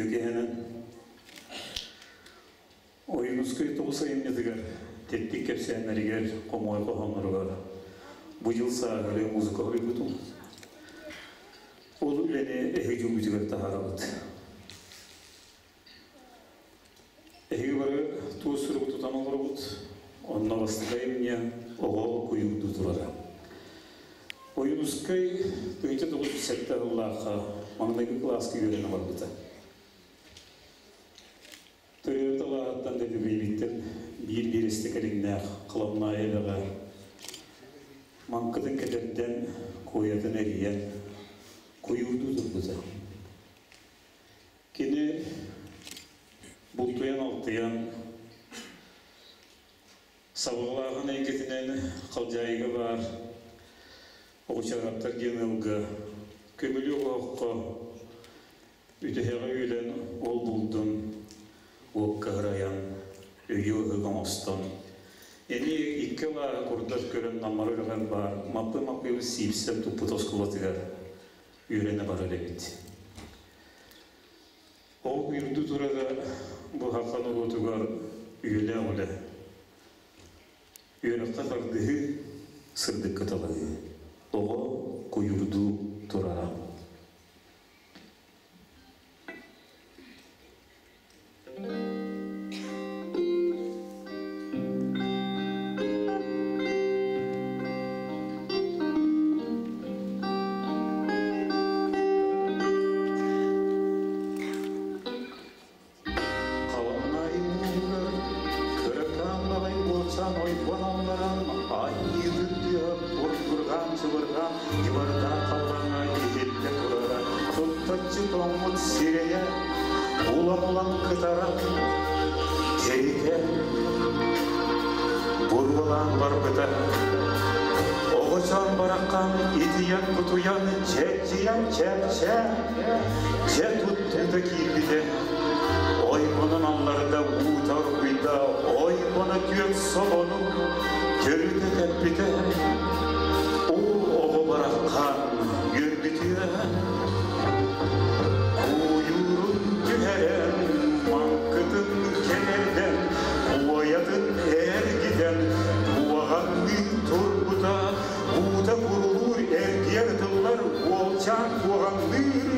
Үтүө киһинэн Ойуунускай тоҕус айымньытыгар, тэттик кэпсээннэригэр, хомоҕой хоһоонноругар бу дьыл сааһырыы музыка хоруйбутум. Ол үлэни эһиги дьүҥмүтүгэр таһаарабыт. Эһиги бары туос суругу тутан олоробут, онно бастакы айымньы оҕо куйуурдуу турара. Ойуунускай 1907 сыллаахха маҥнайгы кылааска үөрэнэ барбыта. Төрөөбүт алааһыттан дэбибийбиттэн биир биэрэстэ кэриҥнээх Кыламнаайы эбэҕэ маҥкытын кэтэрдэн, куойатын эрийэн, куйуурдуу турбута. Кини бултуйан-алтыйан, сабаҕалааһын эйгэтинэн Халдьаайыга баар Оҕучаараптар диэн ыалга көмүлүөк оһоххо үтэһэҕэ үөлэн ол булдун уокка ырайан, өйү ыһык оҥостон, эмиэ икки алааһы курдат көрөн Наммара үрэҕэр баар Маппый-Маппыйбыт сиипсэм туппут оскуолатыгар үөрэнэ барар эбит. Ол үрдү турара бу саха норуотугар үйэлээх үлэ. Үөрэххэ тардыһыы, сырдыкка талаһыы. Оҕо куйуурдуу турара. Халаннаайы мууһугар кыракаан баҕай уолчаан ойбон алларан айыытын тыаһа бургурҕаан-чыбырҕаан дьыбардаах халлааҥҥа иһиллэ турара туттаччы тоҥмут сирэйэ улам-улам кытаран кэритэ буруолаан барбыта. Оҕочоон бараххан итийэн-кутуйан чэччийэн чэпчээн дьэ туттуута киирбитэ. Ойбонун алларда уута оргуйда, ойбоно түөрт собону төрүтэ тэппитэ. Уу оҕо бараххан үөрбүтүө Куйуурун түһэрэн, маҥкытын кэтэрдэн, уойатын эргитэн, уоҕанныы турбута, уута курулуур эргийэр тыллар уолчаан куоҕаҥныыр,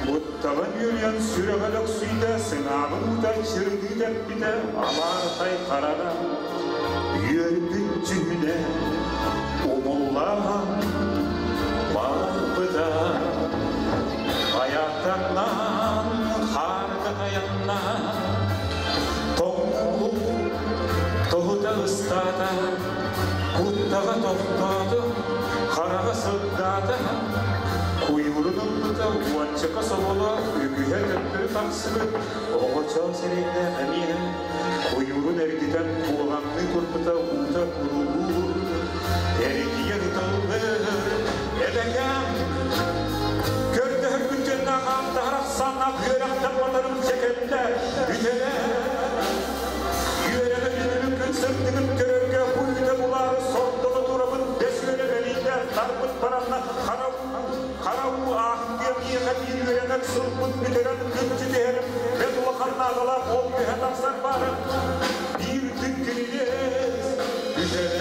куттала үөрүйэн сүрэҕэ лөксүйдэ, сыҥааҕын уута чырдыы тэппитэ, алаархай харара, үөрбүт дьүһүнэ умуллаан барбыта. Айааттаннан, хаарга тайаннан, тоҥуу тоһута ыстаата, куттаҕа тохтоото, хараҕа сырдаата, куйуурун ылбыта уончака соболо үгүһэ төттөрү тахсыбыт оҕочоос эрэйдээх эмиэ куйуурун эргитэн куоҕаҥныы турбута уута курулуур, эргийэ ыталлыр, эбэкэм көрдөһөргүн дьонноох ааттаһар ахсааннаах үөрэхтэн батарым дьэ кэллэ, бүтэрэ. Үөрэнэ түнүнүн күн сырдыгын көрөргө бу үтэ булаары сордоно турабын бэс үөрэ бэлиитэ тарбыт баранна хара хара уу аахтыа миэхэ биир үөрэнэр сылбын бүтэрэн күн түһэрим бэт улахан наадалаах ол үөһэ тахсар баара биир күн кирилиэс бүтэрэ.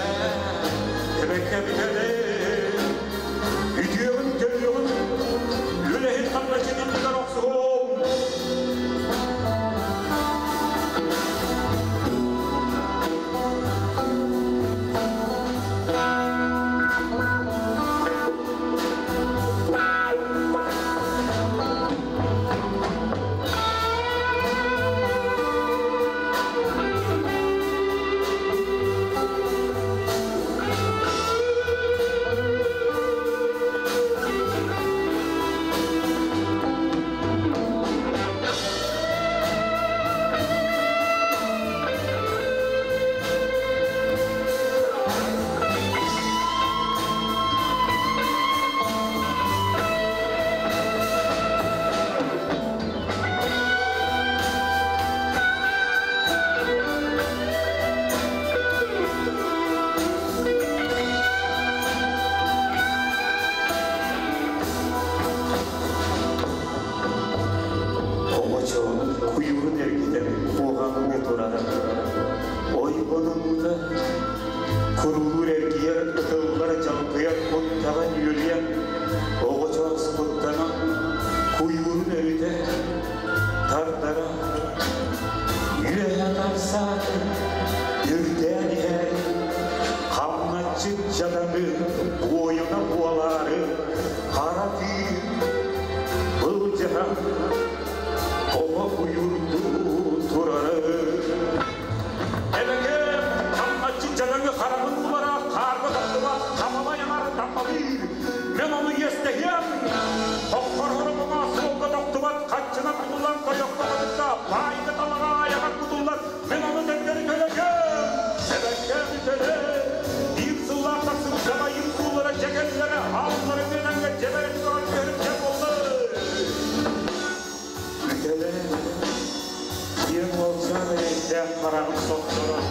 Иччилээх хараҕын сотторон.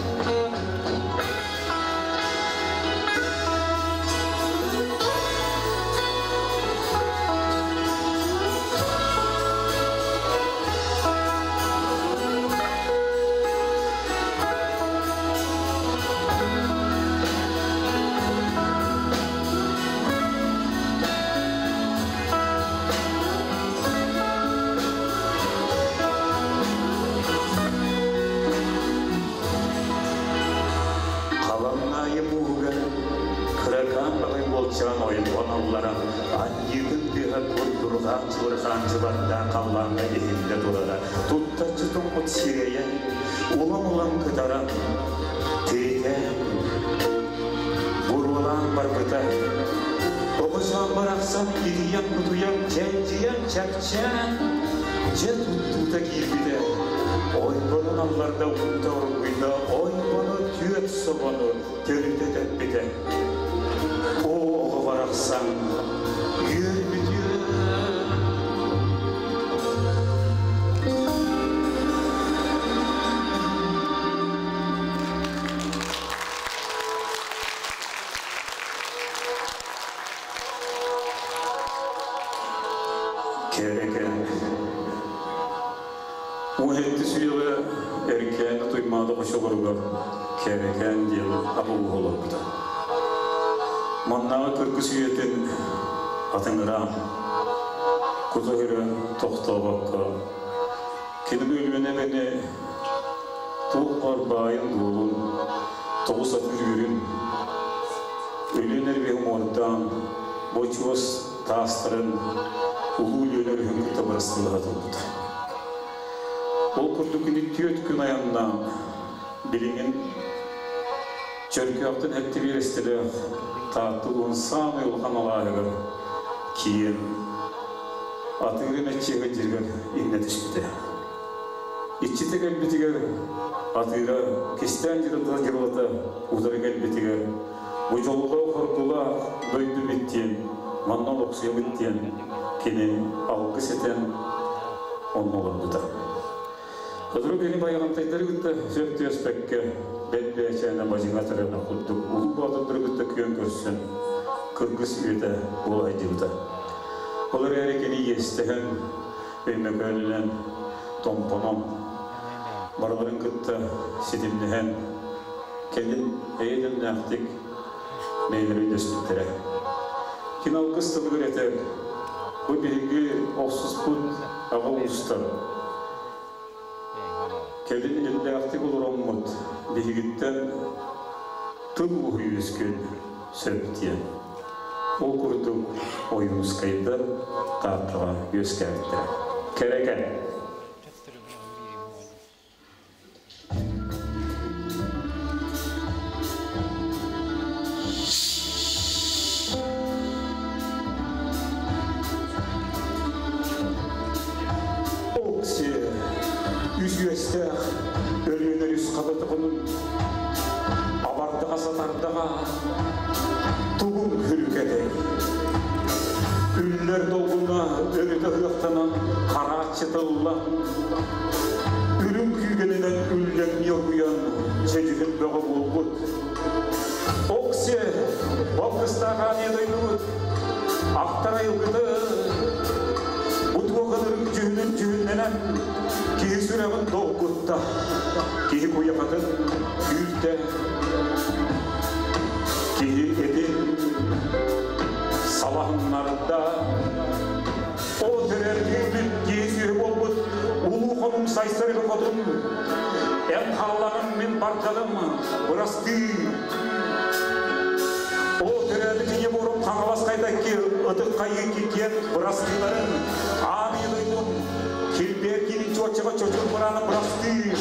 Халамнаайы мууһугар кыракаан баҕай уолчаан ойбон алларан, анньыытын тыаһа курдурҕаан чуурҕаан дьыбардаах халлааҥҥа иһиллэ турара, туттаччы тоҥмут сирэйэ улам-улам кытаран, тиритэн, буруолаан барбыта. Оҕочоон барахсан итийэн-кутуйан, чэлдьийэн, чэпчээн, дьэ туттуута киирбитэ. Ойбонун алларда уута оргуйда, ойбону түөрт собону төрүтэ тэппитэ. Оо, оҕо барахсан, үөрбүтүө. Кэрэкэн. Уһэтти сүөҕэ Эркээни Туймаада хочолоругар Кэрэкээн диэн абылуһа олорбута. Маннааҕы кыргыс үйэтин атыҥыраан, кута-өрө тохтообокко, кини бөлүөнэ эбэни туох баар баайын-дуолун, тоҕус атыыр үөрүн, өлүөн эрбиһи уҥуордаан, бочуос таастарын улуу Өлүөнэ өрүһүн кытта бырастыылаһа турбута. Ол курдук күнү түөрт күн айаннаан, билигин Чөркөөхтөн сэттэ биэрэстэлээх Таатта улууһун саамай улахан алааһыгар киирэн, атыыры мэччиэҕэ дьиргэр иҥнэ түспүтэ. Иччитэ кэлбитигэр атыыра кистээн дьырылата дьырылата утары кэлбитигэр бу дьоллоох-хоргулаах дойду диэн, манна олохсуйабыт диэн кини алгыс этэн онно олорбута. Сотору кини байаҕантайдары кытта сөп түөспэккэ, бэт бээчээнэ бадьыҥа тырана курдук улуу боотурдары кытта күөн көрсөн, кыргыс үйэтэ буола сылдьыбыта. Ол эрээри кини иэстэһэн, Өймөкөөнүнэн, Томпонон барыларын кытта ситимнэһэн, кэлин эйэ-дэмнээхтик бэйэлэрэ өйдөспүттэрэ. Кини алгыс тылыгар этэр, бу биһиги охсуспут аҕа уустар, кэлин иллээхтик олороммут биһигиттэн тыл ууһу үөскүөн сөп диэн. Ол курдук Ойуунускайдар Тааттаҕа үөскээбиттэрэ. Кэрэкэн. Окси үс үөстээх Өлүөнэ өрүс хабытыгын абардаҕа сатардаҕа тугун хүрүкэтэй? Үллэр долгуна өрүтэ ыһыахтанан харааччытыллан, үрүҥ күүгэнинэн үллэҥнии оргуйан чэдьүһүн бөҕө буолбут. Окси, балкыстаах аанньа дойдубут, ахтар айылгыты, бу туох ынырык дьүһүнүн дьүһүннэнэн, киһи сүрэҕин долгутта, киһи куйахатын күүртэ, киһи этин салаһыннарда. Ол төрөргүүбүт киһи сүһү буолбут улуу хонум сайсарыгы хотун, эн хааллаҕын мин бардаҕым, бырастыы. Ол төрөөбүт ийэ буорум Хаҥалас хайдакки ытык хайыы киэн бырастыыларын, аан ийэ дойдум килбиэр киинин чуоччаҕа чочур быраана бырастыы.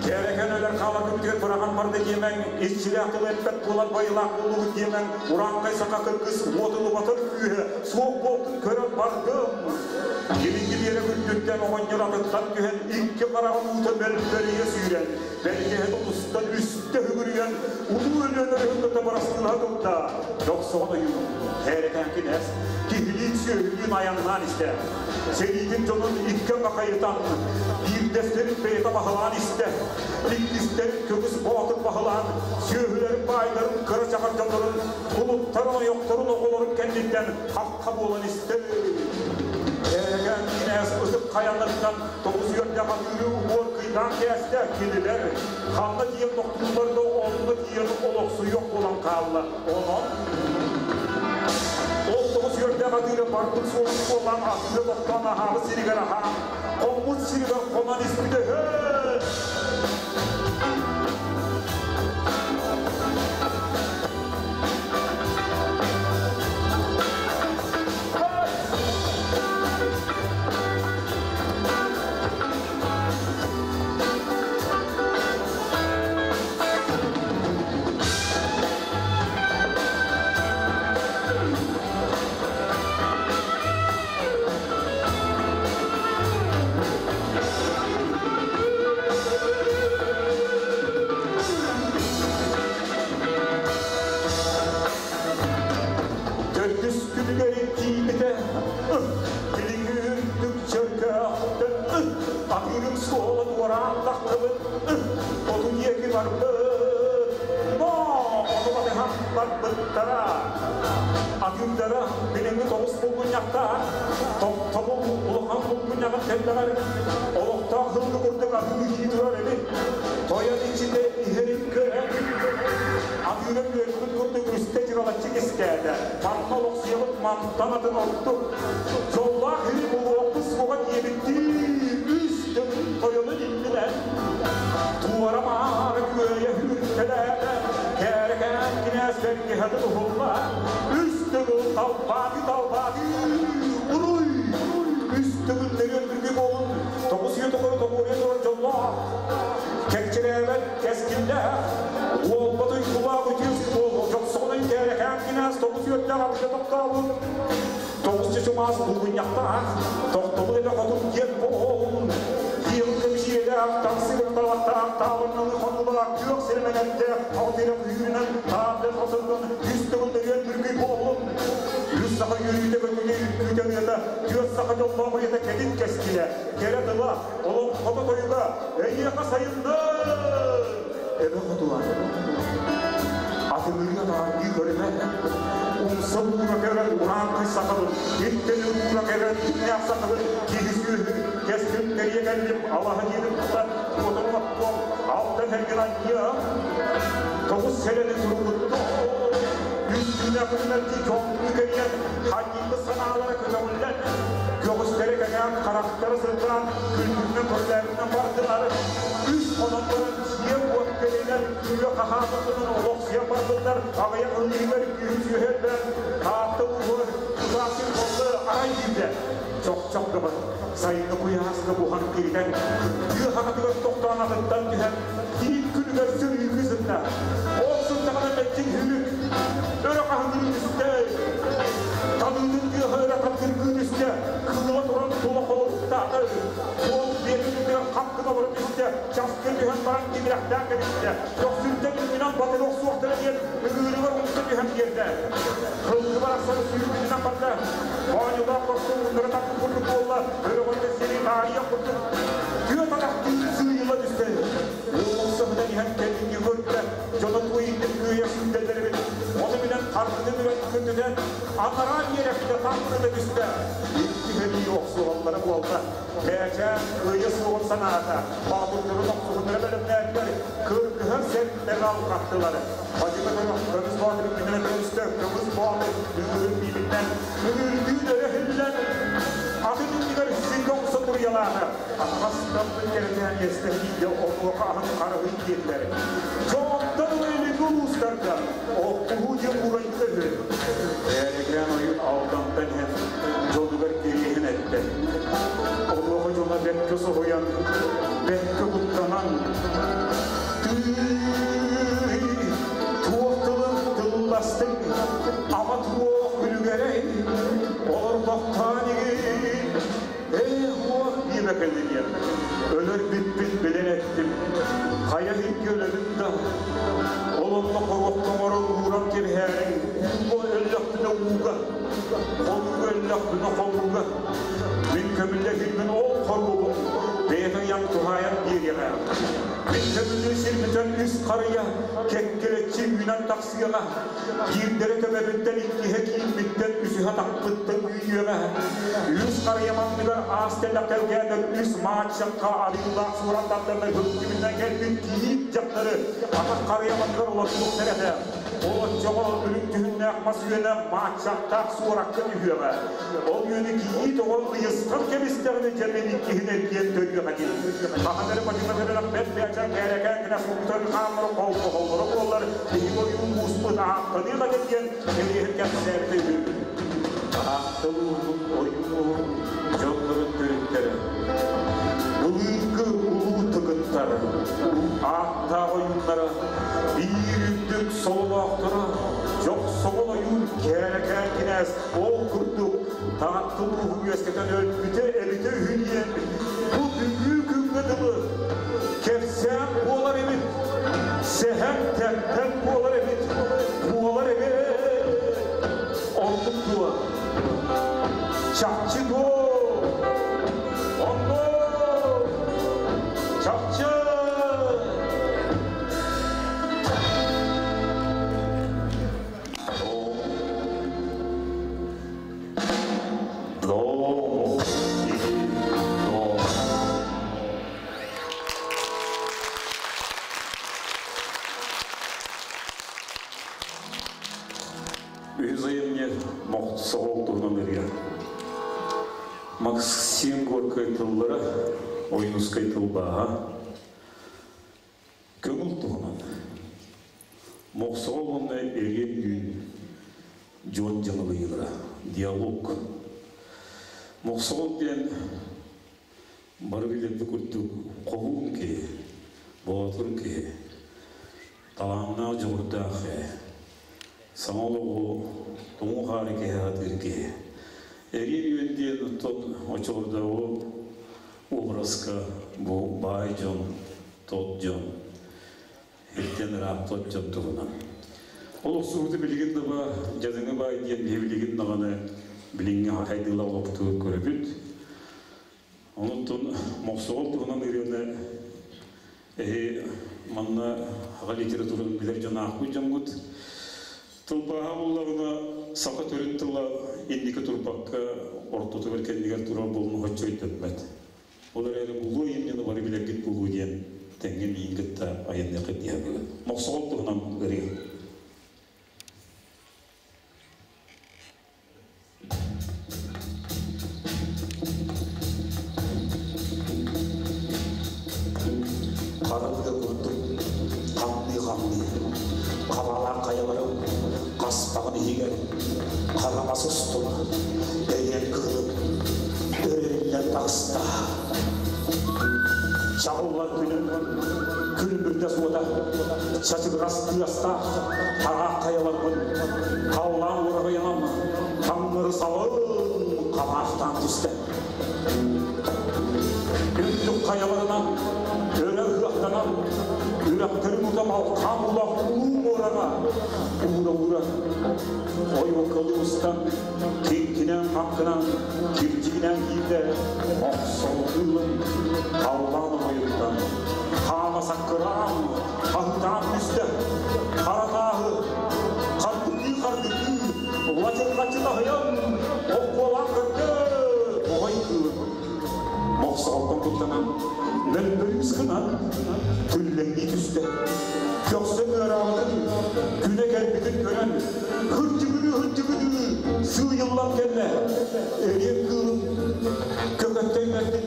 Кэрэкэн өлөр хаалар күммүтүгэр быраҕан барда диэмэҥ, иччилээх тылы эппэт буолар байылаах буолуубут диэмэҥ, урааҥхай саха кыргыс уотун убатар күүһэ суох буолтун көрөн бардым. Килиҥҥи биэрэ үрдүттэн оҕонньор атыттан түһэн икки хараҕын уута мөлбөрүйэ сүүрэн, бэргэһэ тутуста. устан үстэ үгүрүйэн, улуу Өлүөнэ өрүһүн кытта бырастыылаһа турда. Дьохсоҕон ойуун, Кээрэкээн кинээс, киһилиин сүөһүлүүн айаннаан истэ. Сэриитин дьонун икки аҥа хайытан, биирдэстэрин бэйэтэ баһылаан истэ. Иккистэрин Көмүс Боотур баһылаан, сүөһүлэрин, баайдарын, кыра чаҕар дьоннорун, кулуттарын, ойохторун, оҕолорун кэнниттэн хахха буолан истэ. Кээрэкээн кинээс ытык хайаныттан тоҕус үөрдээх атыыры уҥуор кыйдаан кээстэ. Кинилэр ханна тиийэн тохтууллар да, онно тиийэн олохсуйуох буолан хаалла. Онон ол тоҕус үөрдээх атыыра барбыт суолун суоллаан атыыра тохтоон аһаабыт сиригэр аһаан, хоммут сиригэр хонон испитэ үһү. Төрдүс күнүгэр тиийбитэ, билиҥҥи үрдүк чөркөөхтөн атыырын суола туораан тахсыбыт, хоту диэки барбыт. Но ону батыһан барбыттара. Атыырдара билиҥҥи тоҕус булгунньахтаах, тохтобул улахан булгунньаҕын тэллэҕэр олохтоох сылгы курдук атыы турар эбит. Тойон иччитэ иһэрин көрөн, атыырын үөрбүт курдук үстэ дьыралаччы кистээтэ. Манна олохсуйабыт мантан атын ордук. Дьоллоох ири булуохпут суоҕа диэбиттии үс төгүл тойонун иннинэн туора маары күөйэ үүртэлээтэ. Кээрэкээн кинээс бэргэһэтин уһулла. Үс төгүл талбааты талбааты уруй! Үс төгүл нөрүөн бүргү буолун тоҕус үйэ тухары тоҕуоруйа турар дьоллоох, кэкчирээбэт кэскиллээх, уолбат уйгулаах үтүө буолуо. Дьохсоҕонун Кээрэкээн кинээс тоҕус үөрдээх атыга тохтообут. Тоҕус чычымаас булгунньахтаах, тохтобул эбэ хотун диэн буолун. Киэҥ көмүс ийэлээх, таҥсыгыр талахтаах, таабырналы хонуулаах, күөх сирэмэнэрдээх, алтыра күүрүнэн, таардын хотурдун, үс төгүл нөрүөн бүргүй буолун. Үс саха үөрүүтэ көтүүтэ үҥкүүтэ ырыата, түөрт саха дьоллоох уйата кэтит кэскилэ, кэрэ тыла, олоҥхото тойуга, эйиэхэ сайыннын! Эбэ хотула. Атыҥырыы атаҕардыы көрүмэ. Умса уура көрөн урааҥхай сахабын, ирдэни уура көрөн дьиҥнээх сахабын, киһи сүөһү, кэскил кэрийэ кэллим, алаһа диэним тутан, куотан оттуом, алтан эргин анньыам. Тоҕус сэлэни туругуттум. Үс күннээх күннэрдии дьоҥҥу кэрийэн, ханньыйбыт санаалара көтөҕүллэн, көҕүстэрэ кэҥээн, харахтара сырдаан, күлбүтүнэн көрүлээбитинэн бардылар. Үс хонон баран дьиэ-уот кэлинэн, күрүө хаһаабытынан олохсуйан барбыттар. Аҕыйах ыл иһигэр күүһү сүөһү элбээн, Таатта улууһугар тутаах сир буолла арай биирдэ. Чох-чох гыммыт, сайыҥҥы куйааска буһан киритэн, тыа хаҕатыгар тохтоон атыттан түһэн, тиит күлүгэр сөрүүкүү сытта. Ол сыттаҕына мэччиҥ үһүлүк, өрө хаһыҥырыы түстэ. Талыытын тыаһа өрө тардыргыы түстэ, кыыла туран тула холоруктаата. Суол биэтин үрдүгэр хам гына олоро түстэ, часкы түһэн баран тимирэхтээн кэбистэ. Көхсүнтэн иннинэн батыра охсуохтара диэн ыҥыырыгар умса түһэн биэрдэ. Сылгы барахсан сүүрбүтүнэн барда. Оонньуулаах бостуу муннара таппыт курдук буолла, өрөҕөндө сири таарыйан курдук түөрт атахтыы сыыйыла түстэ. Уулусса сытан иһэн кэлиҥҥи көрдө, дьоно туойдын кыайа сүүрдэллэр эбит. Ону билэн харгытын үрэн көтүтэн, анараа биэрэккэ тахсыта түстэ. Икки сэрии охсуһаллара буолла. Кээчээн кыайа суоҕун санаата, боотурдарын охсуһуннара бэлэмнээтилэр, кыргыһар сэртэн алҕаттылар. Бадьыка төрөх Көмүс Боотур иннинэ көрүстэ, Көмүс Боотур ыҥыырын биибиннэн, ыҥыырдыын өрө иһиллэн, атын иннигэр сиргэ умса туруйалаата. Атаҕастаммыт кэрэчээн иэстэһиигэ онуоха аһын харыһый диэтилэр. Дьонтон ыла илиҥҥи улуустарга охтуһуу диэн уурайбыта үһү. Ээрикээн ойун Алдантан иһэн дьонугар кириэһин эттэ. Онуоха дьоно бэркэ соһуйан, бэркэ куттанан, «Тыый, туох тылын тылластыҥ, ама туох үлүгэрэй, олорбохтоон игин, ээ уох диэбэкэллиниэн, өлөр бүппүт билэн эттим, хайа иһикки өлөбүн да. уурда. Ол онно хоруопка оҥорон ууран кэбиһээриҥ. Ууга өллөхпүнэ ууга, хонууга өллөхпүнэ хонууга. Мин көмүллэһиибин ол хоруобум бэйэтэ ыйан туһаайан биэриэҕэ. Мин көмүллүү сирбитэн үс харыйа кэккэлэччи үүнэн тахсыаҕа. Биирдэрэ төбөбүттэн, иккиһэ кииммиттэн, үсүһэ атахпыттан үүнүөҕэ. Үс харыйам анныгар аас тэллэх тэлгээтэр үс мааччахха арыылаах суоран тардана үрдүбүнэн кэлбит кийиит дьахтары атах харыйам анныгар олордуохтар этэ. Ол оччоҕо үрүҥ түһүннээх мас үөнэ мааччахтаах суоракка түһүөҕэ. Ол үөнү кийиит оҕо ыйыстан кэбистэҕинэ дьэ мин иккиһин эргийэн төрүөх этим. Хаһан эрэ бачыма төрөнөх бэрт бээчээн кээрэкээн гына суутар хааннары холбоһоллоро буоллар, биһиги ойуун ууспут ааттаныах этэ диэн кэриэһин кэпсээбитэ үһү. Ааттал уурбут ойуун уһун дьоннорун төрүттэрэ. Былыргы улуу тыгыттар, ааттаах ойууннара, биир үрдүк сололоохторо, Дьохсоҕон ойуун Кээрэкээн кинээс ол курдук Таатта улууһун үөскэтэн өлбүтэ эбитэ үһү диэн бу бүгүҥҥү күҥҥэ дылы кэпсээн буолар эбит, сэһэн тэппэн буолар эбит, буолар эбит. Оннук дуо? Чахчы дуо? Оннук! Чахчы! До, до. Үһүс айымньы Мохсоҕол туһунан ырыа. Максим Горькай тыллара, Ойуунускай тылбааһа. Көҥүл туһунан. Мохсоҕол уонна Эриэн Үүн дьон дьаҥылыйыылара. Диалог. Мохсоҕол диэн бары билэрбит курдук хоһуун киһи, боотур киһи, талааннаах дьоҕурдаах киһи, саҥа олоҕу тоҥу хаары киһи аатыыр киһи. Эриэн Үөн диэн оттон оччолордооҕу образка бу баай дьон, тот дьон, иртэн ырааппыт дьон туһунан. Ол охсуһуута билигин да ба дьадаҥы баай диэн биһи билигин даҕаны билиҥҥи хайдыылаах олохпутугар көрөбүт. Онуттан Мохсоҕол туһунан ырыаны эһи манна аҕа литератураны билэр дьон аахпыт дьоҥҥут. Тылбааһа буллаҕына саха төрүт тыла инники турбакка ортотугар кэннигэр турар буолан оччо өйдөммөт. Ол эрээри булуо айымньыны бары билэргит буолуо диэн тэҥҥэ миигин кытта айанныаххыт дии саныыбын. Мохсоҕол туһунан ырыа. Хара тыа курдук хамныы-хамныы, хабалаах хайаларым хаспаҕын иһигэр хара мас устун эриэн кыылым өрүллэн таҕыста. Чаҕыллар күнүм күлүмүрдэс уота, чачыгырас тыастаах хараах хайаларбын халлаан уораҕайынан таҥнары салын хабаахтаан түстэ. Үрдүк хайаларынан өрө ыһыахтанан, үрэхтэрин ута балкаан улах улуу муораҕа уура-уура ойуоккалыы устан, киҥкинэн-хаҥкынан, кирдьигинэн киирдэ, охсоллуун халлаан ойуттан, хаама саккыраан, хаһыытаан түстэ, хара тааһы хардыгыы-хардыгыы, лачырҕаччы таһыйан, оккуолаан көрдө, оҕой кыылын. Мохсоҕолтон куттанан, мөлбөрүүс гынан, түллэҥнии түстэ. Көхсө ыараабытын, күнэ кэлбитин көрөн, хырдьыгыныы-хырдьыгыныы сыыйыллан кэллэ. Эриэн кыылын көкөттөймөттүн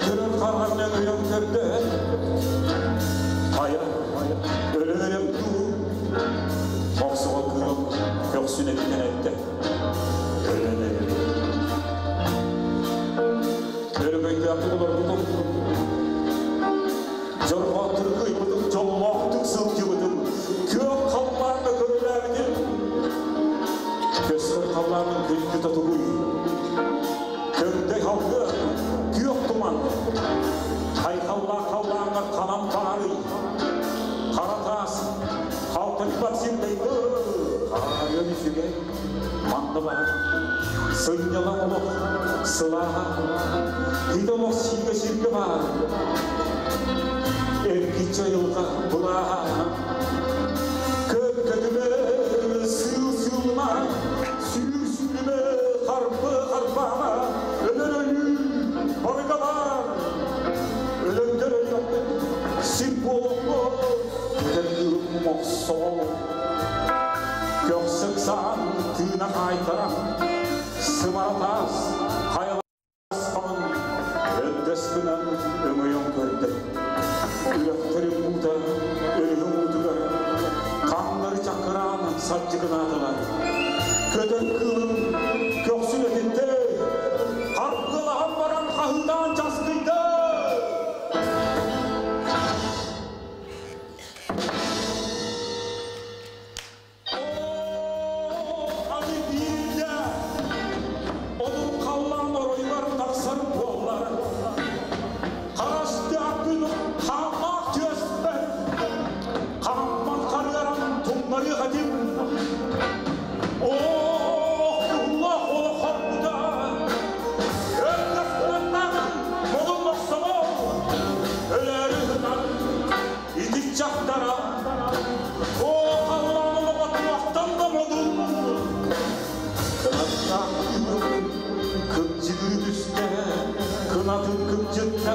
көрөр хараҕынан өйөн көрдө. Хайа, өлөн эрем дуу? Мохсоҕол кыылым көхсүн этинэн эттэ. Өлөн эрем. Өрөгөйдөөхтүк олорбутум, дьорҕооттору кыайбытым, дьоллоохтук сылдьыбытым, күөх халлааҥҥа көрүлээбитим. Көстөр халлааным күндү тотугуй, көҥдөй халгы, күөх туман, хайхаллаах халлааҥҥар ханан баарый? Тулуйбат сирдейді, Қарайын үсіге, манны бар. Сыннялан олох, сылаға, Хит олох сиге сирге бар. Эрки чайылға бұлаға, Көк көтіме, сыл сылма, Сүйір сүйіме, харпы харпама, Өлөр өлі, барыгалар, Өлөндөр өлөкпен, сир болоқпы, Көтер моксол. Көксік сан тыына қайтарам, Сымаратас, қайласпамын, Өндөс күнін өңөйін көрді. Үрөктөрүм мута, өлүгүм утугар, Қаңнары чакыран сатчыгынадылар. Көтөр кылым көксүн өтүттө, Каргылахан баран кахылдан часкыйды. Аны бирде, Onun kallan oroylar taqsar bollar. Qarasты күн қамақ төспер, Қаммат қарғарам тұмнары қадим. Ох, Allah ola korkuda, Өлгөс кылаттағын молун моксомо, Өлөрү hınan итик чактара, О, Алланың оғатуақтан да модун. Кынаттақ кымчыгы түсте, Кынатын кымчытта,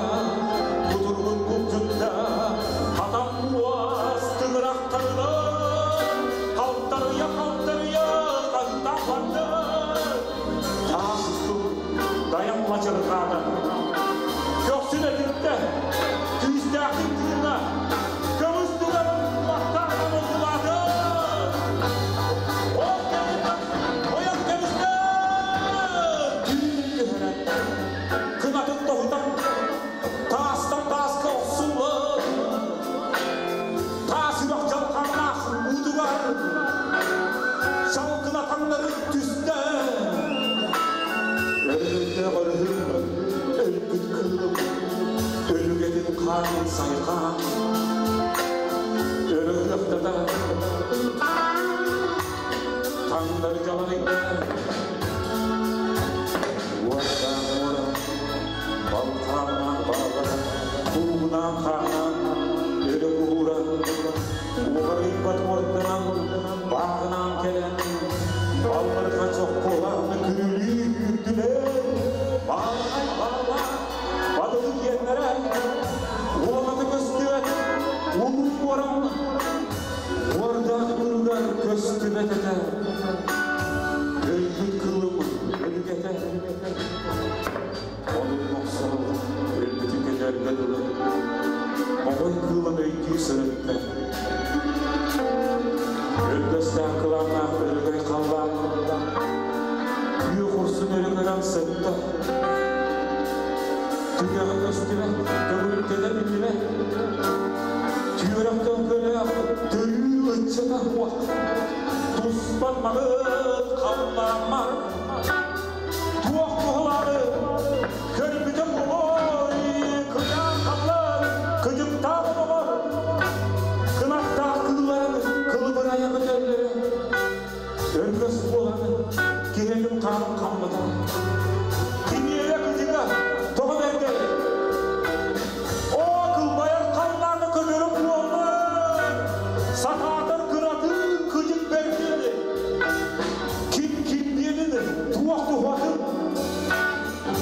Кутургун купчутта, Атам уаз тыңырақтарына, Қалтарыя, қалтарыя, қанта барды. Тасысту даян лачырғады. Көксін әдітті, күйістәқтің тыына, Көміс туғанын мақтардан ұлғылады. Оян кәмісті, түйін Кынатын тоғытан, тастан тасқа оқсулы, Тас үрек жалқанақ удугар, Жалқына таңдары түсті. Өргүтті өргүм, өлгүт кылым, Өлүгедин қанын сайқан. Өргүлөктада, таңдары жаларыйды. Уартан ора, балтанан балара, Кугунан қағынан, өлі кура, Уғарыйбат ортынан, бағынан келен, Балларға чоққолан күрілі күрділер, Балғай бала, бадылы киеннері, Олады көстүбет, улу оран, Ордақ күргер көстүбет ете, Өлгүт кылым өлүгете. Onun моксол өлбүтү көтөргө дылы, Моғой кылым өйдүү сырытты. Өлгөстәк кыланнах өлгөй қаллан, Күйі құрсын өлгөрөн сытты. Түгәҕэ көстүбэт, төгүлүктедэ биллибэт. Түйөрөктөн көлөөх төрүү ыччата хуак. Туспан мағыт қалламар. Туақ туғылары көрбүтөн болой, Кыян қаллар, кыжыктаах болор. Кынаттаах кылларын кылыбыр аяғы төллөрү. Өлгөс боланы киһетин хаанын хаммата. Киниэре кыжыга тоҕо берде. О, кылбайар қалланы көтөрүп буоллар. Сатаатар кыратын кыжык берди. Ким ким диэнин туох тухатын.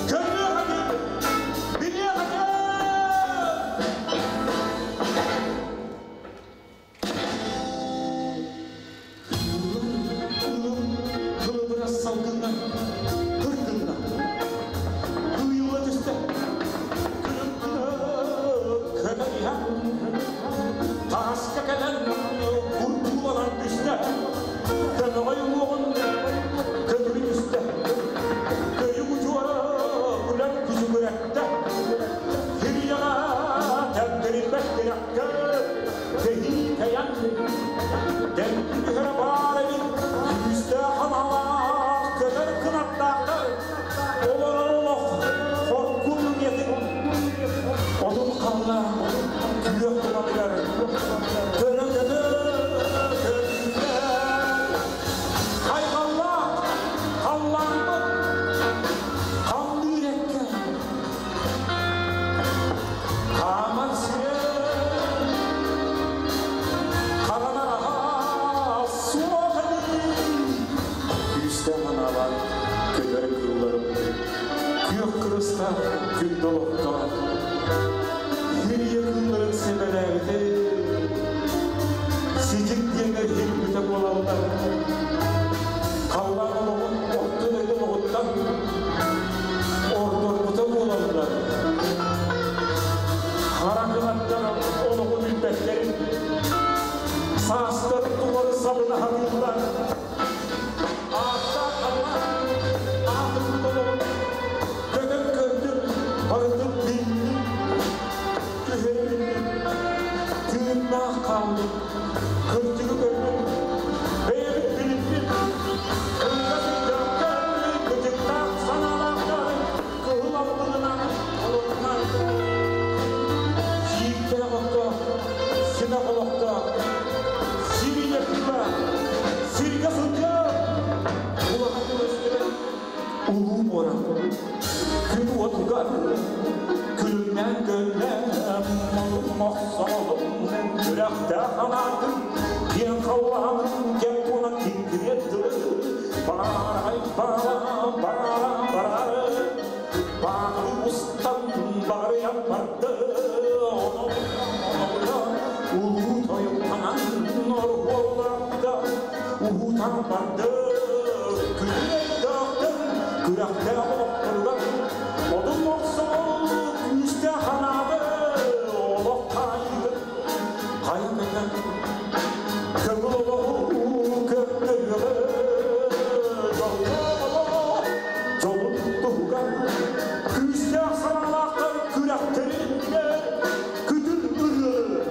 Көрүө хатым, билиэ хатым. Кылыбыра салгынна, кыргынна, кыйыла түсті. Көтөриһэн, таска кэлэн, куртууланан түсті. Көмөҕөй уоҕун көтүрү түсті. Көйүг учуара күлэн күсүгүрэтте. Хирияға тәптирилбэт тирәккэ, тэһии тэйэн, Дәнти түһэрэ баар эбит, күүстээх ханалаах, көтөр кынаттаахтар, Олорор олох, хоркун ниэтин, Одун қалла, күйөх туманыгар, Көрө көтө, буолаллар. Халлаан олоҕун орто дойду олоҕуттан ордорбута буолаллар. Хара кынаттар олоҕу билбэттэрин, саастар тухары сабына сатыыллар. Ааттаах халлаан аатырбыт олоҕун көтөн көрдүм, барытын биллим, түһэрбинним, тыыннаах хааллым, кырдьыгы көрдүм, бэйэбин билинним. Кылгас өйдөөхтөр, кыдьыктаах санаалаахтар, кыһыл аллыгынан олорунар. Сииктээх оттоох, симэх олохтоох, сир ийэ кыыла, сиргэ сылдьар, улахан көстүбэт улуу муора. Күн уотугар күлүмнээн көннөм, мохсоҕолум, күрэхтээх анаатым, киэҥ халлааным кэм буолан киҥкириэт дылы, баарай бара бара бара, баары устан барыйан барды, онон улуу тойуктанан оргуолларда уһутан барды, күлүмнээх күрэхтээх олохторугар одун мохсоҕол күүстээх анаады олох хаайыытын хайа көтөн көҥүл олоҕу көрдөрүөҕэ, дьоллоох олох дьолун туһугар күүстээх санаалаахтар күрэхтэринигэр күтүр ырыа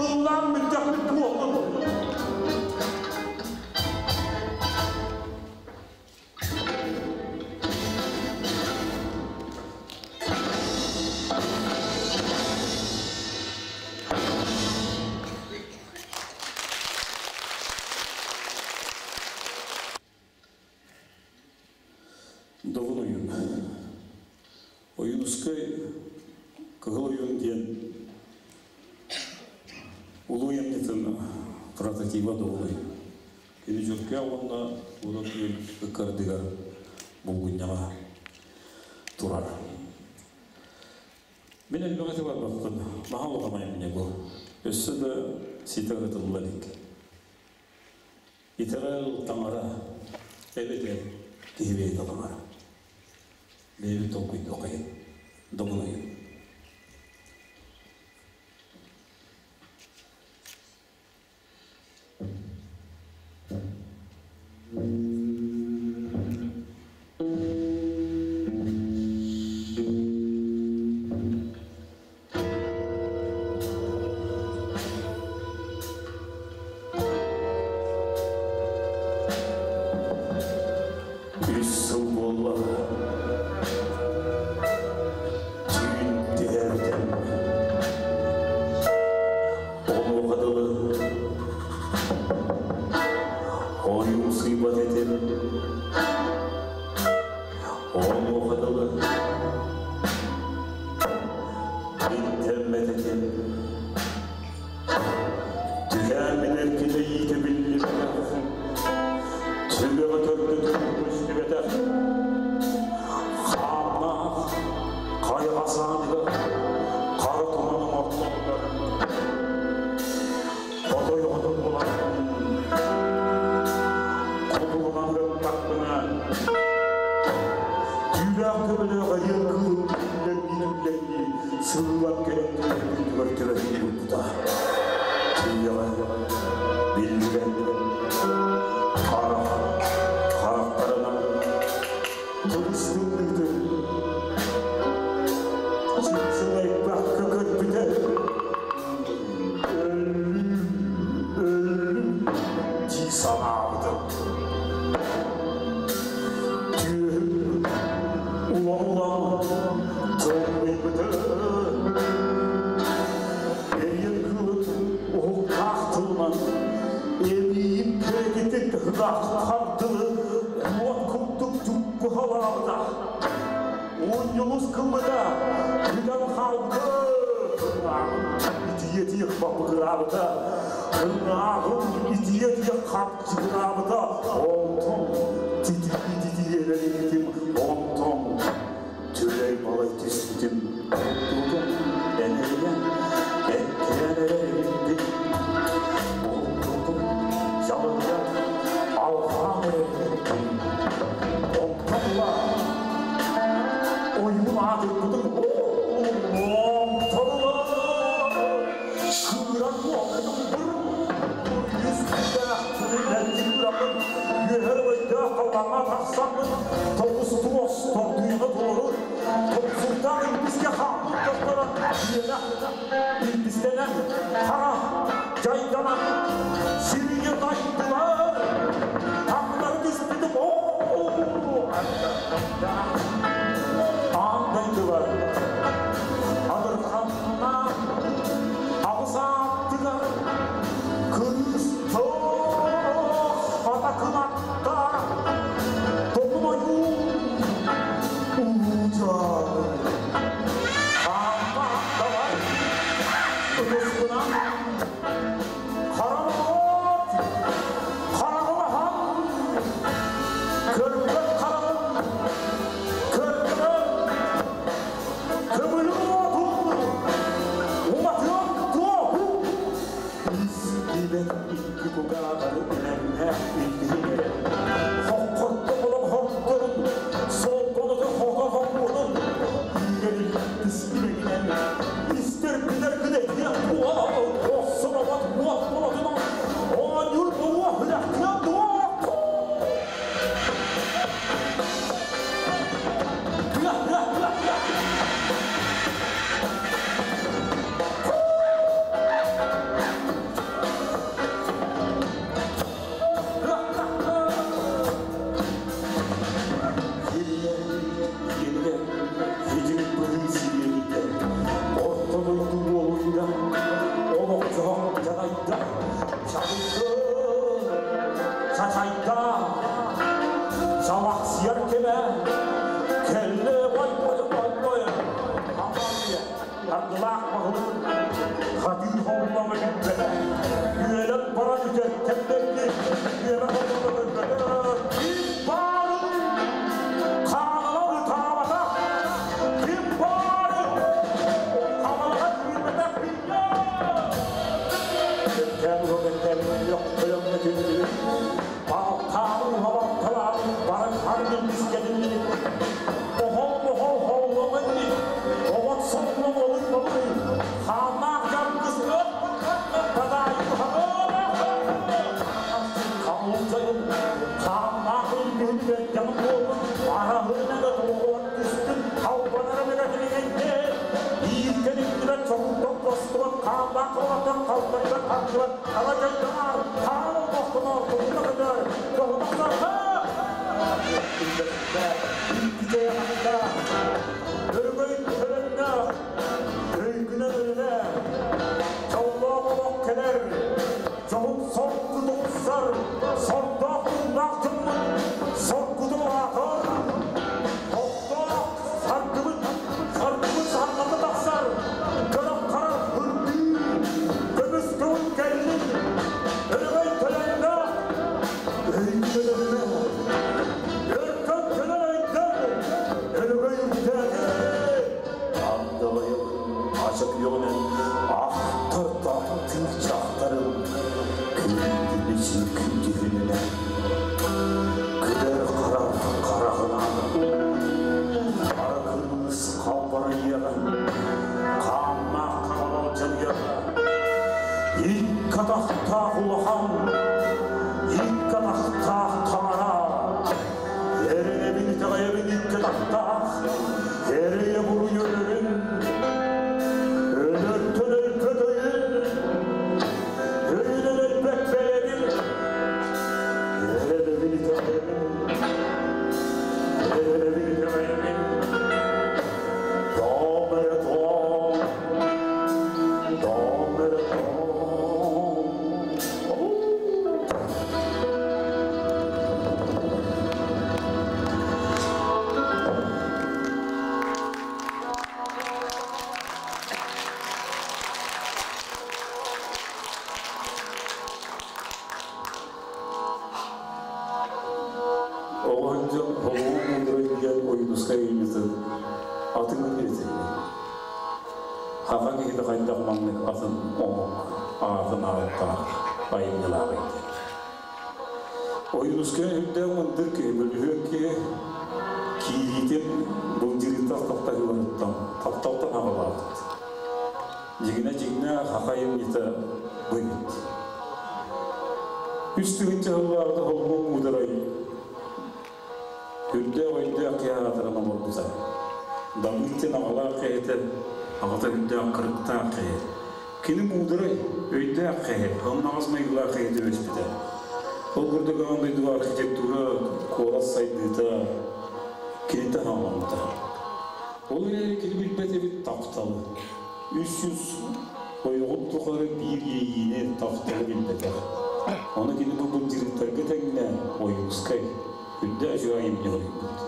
ыллаан бүттэхпит буоллун. Добун ойун. Ойуунускай Кыһыл ойуун диэн улуу айымньытын прототиба Добун ойуун. Кини Дьүркэ уонна Ула Күөл ыккардыгар булгунньаҕа турар. Мин элбэҕи этэ барбаппын. Наһаа улахан айымньы бу. Өссө да ситэ ырытылла илик. Итэҕэл таҥара эбэтэр киһи бэйэтэ таҥара. Бэйэбит толкуйдуоххайын, добун ойун. Үс сыл буолла. Түүн түһээбитим. Онуоха дылы ойуу сыйбат этим. Онуоха дылы иттэммэт этим. Түһээн билэр килэйиитэ биллибэтэх. Түгэҕэ төрдүтүн көстүбэтэх. Хааннаах хайаҕа сааныгар хара туманын ортотугар отой оҕото буолан кутулунан ыттахпына түүлээх төбөлөөх айыы кыылым түллэрдии-түллэрдии сыллан кэлэн түбэһин түбэһин булбута. Түйэҕэ биллибэт харах харахтарынан тыбыстыҥныытын сылайбакка көрбүтэ. Өллүм, өллүм дии санаабытым. Түөһүм улам-улам тыллыйбыты. Эриэн кыылыт уһуктаах тылынан эбиим кэрэгитик хардылы уот курдук дьуккуһалаабыта. Уонньулус гыммыта, күтэн хаалбыта. Итийэ-тиийэ баппыгыраабыта. Ынааҕым итийэ-тиийэ хапчыгыраабыта. Онтон титии-титиелэрибитим, онтон түлэй балай түспүтүм. Тутум энэрийэн, эккирээн эрэр эбиппин. Аллаҥҥа тахсаммын тоҕус туос тордуйаны туору топсурдаах илбискэ хаалбыт дьонноро үөнэх илбистэнэн хара дьайданан сиргэ тайдылар, таҥнары түспүтүм оо аан дойдулар адырханна аҕыс ааттыгар кыыс хата кынатта тоҕун ойуу улуу хаама давай ытыспынан харамот хараҕылаһан көрбөт хараҕым көрбөт көмүлү уотун уматыан туоһу истибэт икки кугаадары инэмнээх илдиһинere хоккотто болон хоккорун солбонотун хото хоккуотун иирэрин түспүрегинен истер билер гынетиэн охсоробот уот болотунан оонньуур буруо хүлэхтиэн дуо. Орто дойду буолуйда, олох дьаһах дьанайда, чабыйды, чачайда, чалахсыйар кэмэ, кэллэ бой бой бой бой, амария, ардылаах баһылык, хатыы холлоҥа бүппэтэ, үөлэн баран үтэр кэмнэрги, үөмэ холлоҥа көрбөтө, ким баарын, хаалалар ытаабатах, ким баарын, хамалаха киирбэтэх билгэ. Кэм рогеттен yok kölömle tündü. Baltağın havattalağın barın hargın miskedinli. Ohol ohol hollamınni. Oğot sonlu olun olun. Hamak yargıs öp Tadayı Kamulcayın Kamakın gülbe yanım olun. Arahına da toğut üstün. Kalbanara megatilingen Ииркениннибет соһуттан костубат хааллаах холаттан халтайдан хантыбат алажайдамар хаал бохтонор тугуна көтөр тоһунахсарха өргөй төлөннө өйгүнэн өлүнэ чоллоох олох кэлэр чоһун соргу тупсар сордоох туллаах дьоммут соргутун аатар Оттоох саргыбыт саргыбыт саргата тахсар көрөх харах үрдүү көмүс көҥүл кэллин өрөгөй төлөннө өйгүнэн өлүнэ өркөн көнөн өйдөн өрөгөй үрдээтэ андалайым ачык йогунен ахтар таттыр чахтарым күндү күндүһүнүнэн күдэр харах карагынан Аракырмыз қалбарыяға, қамақ қалалжанияға, икки атахтаах улахан, икки атахтаах таҥара, эрэнэбин итэҕэйэбин икки атахтаах, эрейе буруйу өлөрүн, өлөртөн өлкөтөйүн, өйүнэн өлбөт бэйэбин, эрэнэбин итэҕэйэбин, эрэнэбин итэҕэйэбин, тоом эрэ тоом, тоом эрэ тоом. Оҕонньор холуон муударай диэн Ойуунускай ыйытын атыҥын этинни. Хаха киһитэ хайдах маннык атын омук аатын ааттаах айымньылаах диэн. Ойуунускай үрдээх мындыр киһи, бөлүһүөк киһи киириитин былдьырыыттан таптаһыыларыттан тапталтан аҕалаабыт. Дьигинэ дьиҥнээх хаха айымньыта бу эбит. Үс тыһыынча сыллааҕыта холбуу муударай Үрдээх өйдөөх киһи аатыран олорбута. Дамыт диэн аҕалаах киһитэ, аҕата үрдээх кырыктаах киһи. Кини муударай, өйдөөх киһи, ымнаҕас майгылаах киһи түбэспитэ. Ол курдук аан дойдуга архитектура, куорат сайдыыта киниттэн хаалламмыта. Ол эрээри кини билбэт эбит тапталы. 300 ойоҕун тухары биир иэйиини, тапталы билбэтэх. Ону кини бу былдьырыттарга тэҥнээн Ойуунускай үрдээх үчүгэй айымньы суруйбут.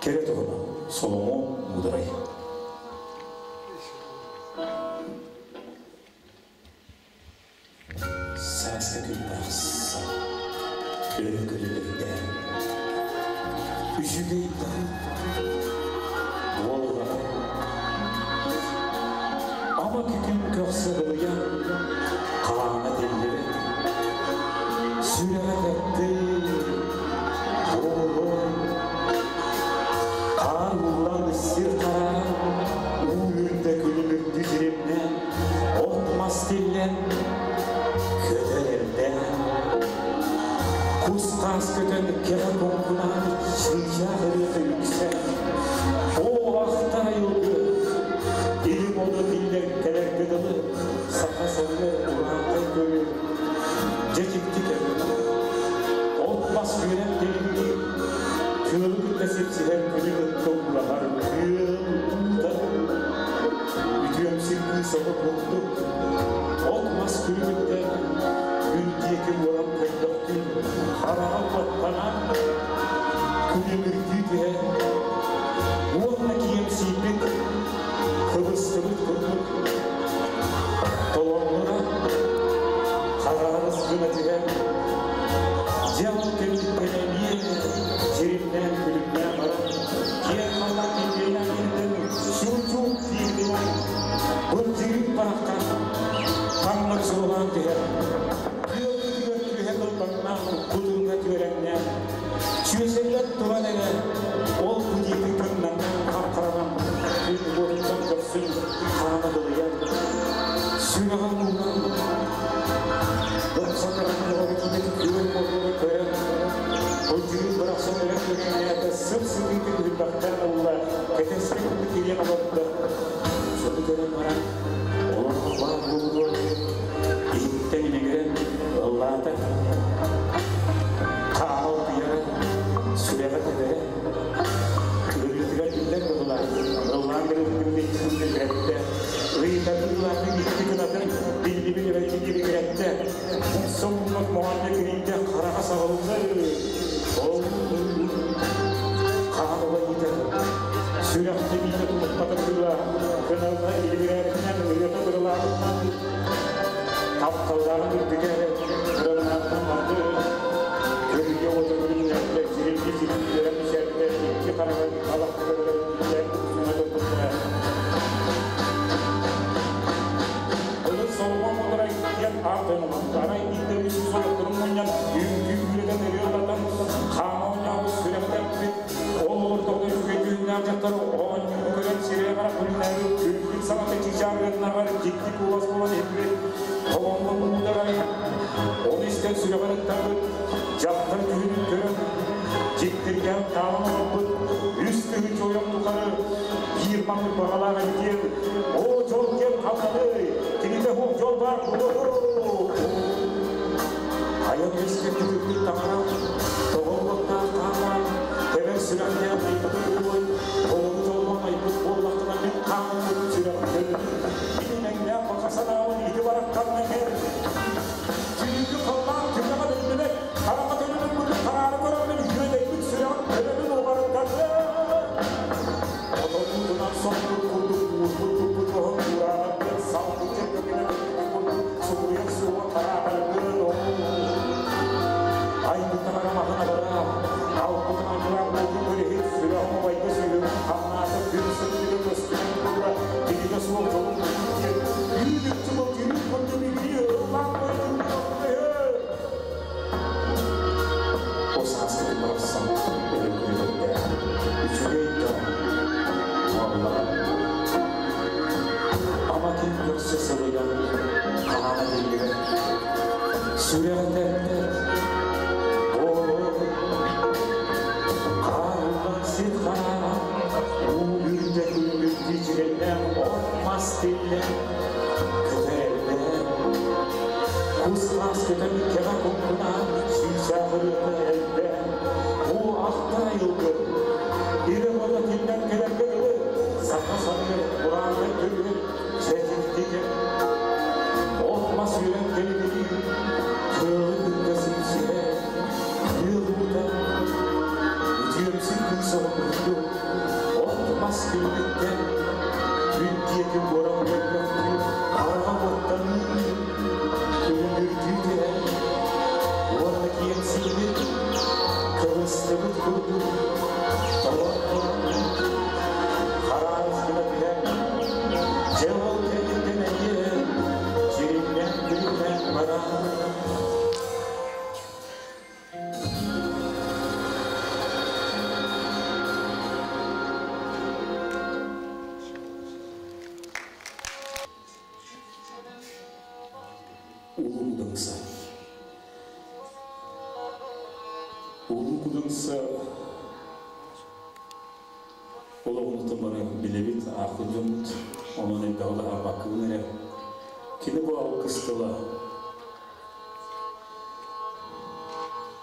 Кэрэ туһунан Соломон Муударай. Сааскы күн барахсан өрө күлүмүрдээн, үчүгэй да буоллаҕа. Ама күн көхсө ылыйан, хаана тиллибэт, сүрэҕэ тэптин, буолуой. Хаан ууллан сир харааран, уу үрдэ күлүмүрдүү дьиримнээн, от-мас тиллэн, көтөр эрдээн, кус-хаас көтөн кэҕэ куҥкунаан чыычаах ырыата үксээн, оо, ахтар айылгы, илим ону тиллэр кэлэргэ дылы, саха сылгы урааҥхай көрүө, дьэ дьикти кэмҥэ. От-мас үөрэн тэлимниир, тыалы кытта сипсиһэр күнү кытта уулаһар күөл уута. Үтүөмсүк кыыс оҕо курдук, от-мас күлүгүттэн күн диэки уоран көрдөхтүн, хараҕа уоттанан, күлүмүрдүү түһэн, уонна киэмсийбит, кыбыстыбыт курдук толоннура хараарыс гына түһэн, дьэ ол кэнниттэн эмиэ дьиримнээн күлүмнээн баран, киэҥ халлаан килбиэнээх иһиттэн чуучук диирбинэн былдьырык бараххан таҥнары суолаан түһэр. Күөлгүтүгэр түһэ кылбаҥнаан, кутурга түөрэҥнээн, сүөсэллэн туран эрэ, ол бу диэки кыҥнаҥнаан хап-харанан күн уотуттан көхсүн хаана дылыйан, сүрэҕэ ууран, ыксатаран оҕо киһи күөл моргуга көрөн, былдьырык барахсан өрө көрүҥнээтэ, сып-сытыытык үрбэхтэн ылла, кэтэспит курдук кириэн олордо. Сону көрөн баран, олорго баар буолуо иһиттэн имигирэн ыллаата. Хаана утуйара, сүрэҕэ тэбэрэ, ырыатыгар биллэр быһылаах, ыллаан гырыттын иччитин ыйытардыылаатын икки кынатын биллибин эбэтин киригирэттэ, умса муннук моҕонньо кирийдэ, хараҕа саҕыллар. Ол хаан улайыыта, сүрэх тэбиитэ тулуппата быһыылаах, кыналла илибирээбитинэн, ырыата бырылаабытынан, тапталлааҕын үрдүгэ эрэ кыранаатынан барды. Көрүйэ уота күлүмнэрдэ, сирилги сирилгилэрэ мичээрдэ, икки хараҕын алахтарыгар сүүнэ турбуттара. Былыр Соломон мударай диэн аат тойонуммут. Арай биирдэ үс сорохторун мунньан, үҥкүү үөрэтэн ырыалатан, хаама оонньообут, сүрэхтэппит, ол олордоҕуна үчүгэй дьүһүннээх дьахтар оонньуу көрөн сирэйэ харах күлүнээри күлбүт саҥата чыычаарыаннаҕар дьикти куолас буолан иһиллибит. Соломон муударай ону истэн сүрэҕэр ыттарбыт, дьахтар дьүһүнүн көрөн, дьиктиргээн таалан олорбут, 3000 ойох тухары биир маннык баҕалаах эбит диэн, оо, дьол диэн ханнаный, кинитэ суох дьол баар буолуо. Айан үөскэппит үрдүк таҥара, тоҕо уоттаах хааннаах, тэбэр сүрэхтээх айбыт буолуой, толору дьоллоон айбыт буоллаххына мин хааным сүрэҕим көннүн, мин имэҥнээх баҕа санаабын ити барахханна иһэр. Түүнү халлаан түгэҕэ биллибэт, хараҥа төлөнүн курдук хараара көрөммүн үөдэйбит сүрэҕим төлөнүн уҕарытары. Отонуутунан соҥнур курдук уурбут туппут оһон уурааҕаргын салгычча көмүнэ көппүт курдук субуруйар суоҕа тараатаргын айбыт таҥара маһын абара, албытын айылаах уотун көрүһүт сүрэҕим убайга сүһүм хамнаата күн сырдыга көстүбүт курла кинигэ суох дьолун диэн үүнүкчү былдьырык курдук илии ыллаан койдун. Ол сааскы күн барахсан өрө күрүлэрдээх, үчүгэй да буоллаҕа. Ама ким көрсө сылыйан, хаана биллибэт, сүрэҕэ тэппэт, буолуой. Кыл-мас көтөн кэҕэ куҥкунаан, сүүсээх ырыата элбээн, бу ахтар айылгы. Ирэ-хоро тиллэн кэлэргэ дылы, саха саныыр, урааннай көбүөр, чэчирдигэ. От-мас үөрэн кэлигирии, тыалы кытта сипсиһэ, тыал уута, үтүөмсүк кыыс оҕо от-мас күлүгүттэн, күн диэки уоран көрбөхтүү, хараҕа уоттаныы, күлүмүрдүү түһэн, уонна киэҥсийбит, кыбыстыбыт курдук, толон хараас гына түһэн, дьэ ол кэнниттэн эмиэ дьиримнээн күлүмнээн баран. Улуу Кудаңса. Улуу Кудаңса олоҕун бары билэбит, аахпыт дьоммут, онон элбэҕи таһаарбаккыбын эрэ. Кини бу алгыс тыла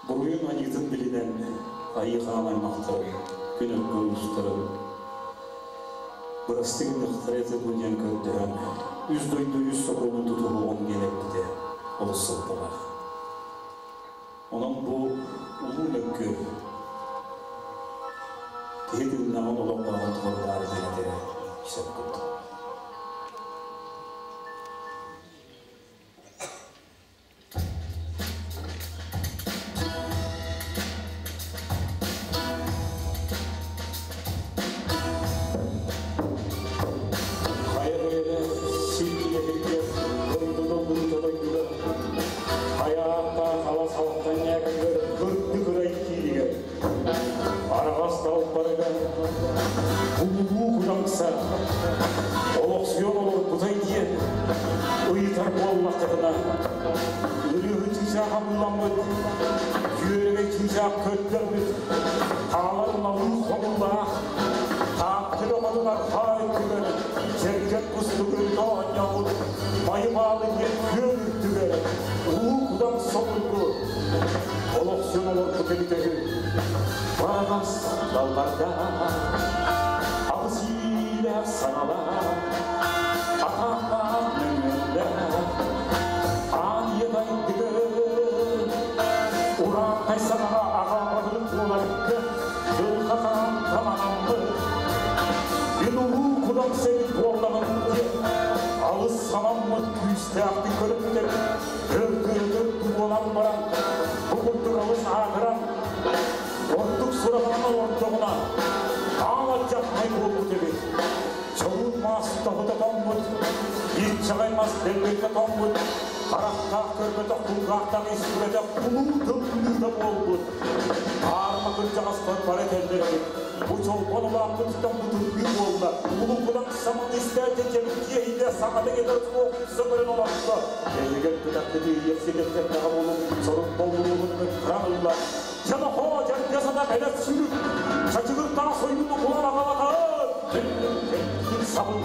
буруйун аньыытын билинэн айыы хаан аймахтарын, күн өркөн уустарын бырастыы гыныахтара этэ дуу диэн көрдөһөн, үс дойду үс сокуонун тутуһуоҕун диэн эппитэ олус суолталаах. Онон бу улуу мөккү киһи тыыннаҕын олох баҕан туһалаары диэн этэрэ сөп курдук. Хайа бэйэлэ сир килэһиргэ дойдуга бурута дойдуга хайа ааттаах алас алахтан ньээкэгэр кырдык ырай кииригэр араҕас далбарыгар улуу Кудаҥса олохсуйан олорбутай диэн ыйытар буоллаххытына, ырыаһы чыычаах абылламмыт, күөрэгэй чыычаах көрдөрбүт, хаалар налыы хомуллаах, Тааттыга хотун архаа өттүгэр, сэргэх кустугун оонньообут, Майыбаалы диэн күөл үрдүгэр, Улуу Кудаҥса обургу олохсуйан олорбут эбитэ үһү. Бараҕас даллардаах, аҕыс иилээх саҥалаах, атаахтаах мөҥүөннээх, аан ийэ дайдыгы, ураантай саҥаҕа аҕа баһылык буоларга дьылҕа хаан таманаммыт, мин улуу Кудаҥса эбит буоллаҕым диэн, алыс санаммыт күүстээхтик көрүптэр, өргүөтөр буолан баран, бу курдук алыс аатыран, ордук сураҕынан олордоҕуна, аал алдьархай буолбут эбит. Чолуун мас тоһута тоҥмут, ииччэҕэй мас дэлбэритэ тоҥмут, харахтаах көрбөтөх, кулгаахтаах истибэтэх улуу тымныыта буолбут. Аарыма кырдьаҕастар бары этэллэр эбит. Бу чолбон улааппытыттан бу тымныы буолла. Улуукунан самын истээччи чэбирдиэ иһитэ саҥата кэтэр суох сөмөрөн олордо. Эһигэр кытаххыты иэхситэттэҕэ буолун, сорун боллуругун ыттыран ылла. Чанохоо дьэргэ сата кэлэр сүрүк, чачыгыр таас ойууну кулан аҕалатаын, сабын,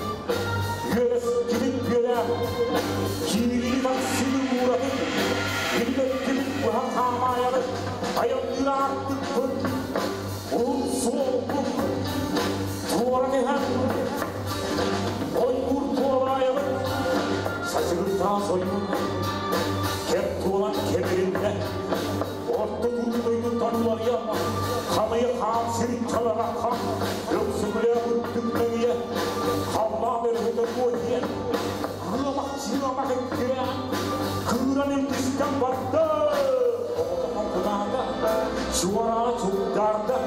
үөрес килин үөрэ, киирии таксины ууратын, биллэттибит быһа хаамаайабыт, айанныыр аартыкпын, уһун суолбун, туора кэһэн, ойуур туолаайабыт, чачыгыр таас ойуун, кэп туолан кэбириннэ, орто туут дойдуттан уларыйан, хамыйы хаан сирин чаларакхан, өксүгүлээх үрдүк мөҥүйэ, халлаан өрүһүтэ туойдиэн, ыамах чыамах эккирээн, кыыран илгистэн барда. Оҕото кунаата, чуораана чугдаарда,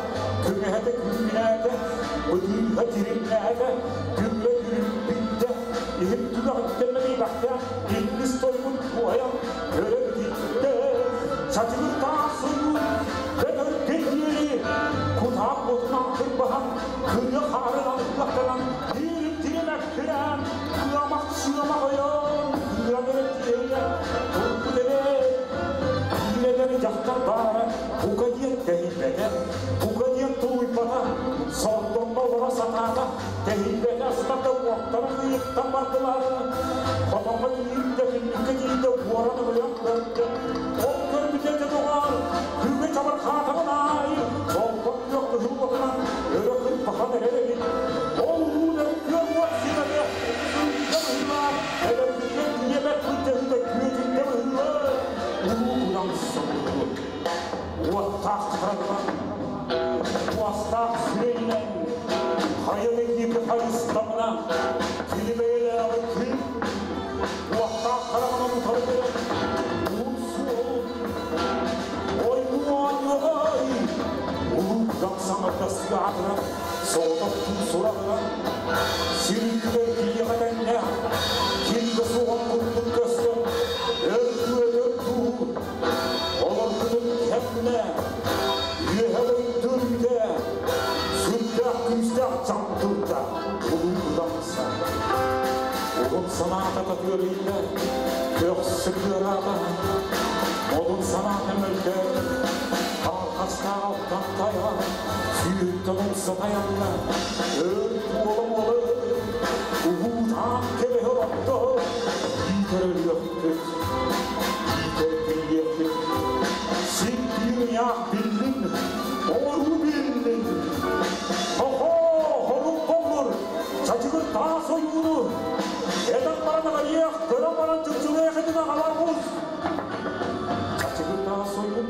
күҥэһэтэ күүгүнээтэ, бытыыһа тиримнээтэ, күллэ күлүмпүттэ, иһин түгэҕиттэн мэлийбэхтээх, илбис тойбут туойан, өрө бүтүттэ. Чачыгыр таас ойуун, бөтөргө диэри, кутаах отунан кырбаһан, кырыа хаарын алыктанан, тиирин тиримэккирээн, кыамах сыамах ойон, кыыран өрө тиэйэ, турбут эбээт. Киирэлэри дьахтар баара, бука диэн тэһийбэтэ, бука диэн тулуйбата, сордоҥҥо олоро сатаата, тэһийбэтэ астарда уохтара кыйыттан бардылар. Хотоҥҥо тиийдэ, түннүккэ тиийдэ, уоран ылыйан көрдө. Аатыран, соҕотохтуу сураҕынан, сир үрдүгэр киһиэхэ тэҥнээх, ким да суоҕун курдук көстөн, өр өтөр дуу, олорбутун кэмнэ, үөһэ дойду үүтэ, сүрдээх күүстээх дьаҥ турда, улуу кудамса. Уһун санаата татыарыйда, көхсү кыараата, модун санаата мөлтөөтө, Алхастаах алтан тайҕа, сүүртэн умса тайанна, өр буола-буола уһуутаан кэбиһэ олордо, иитэр өлүөхпүт, иитэр тиллиэхпит, син биир ыйаах биллин, оҥоруу биллин, Хохоо, хорук боллур, чачыгыр таас ойууну, этэн баран аҕайыах, көрөн баран чыпчылыах этин аҕалар. Чачыгыр таас ойуун,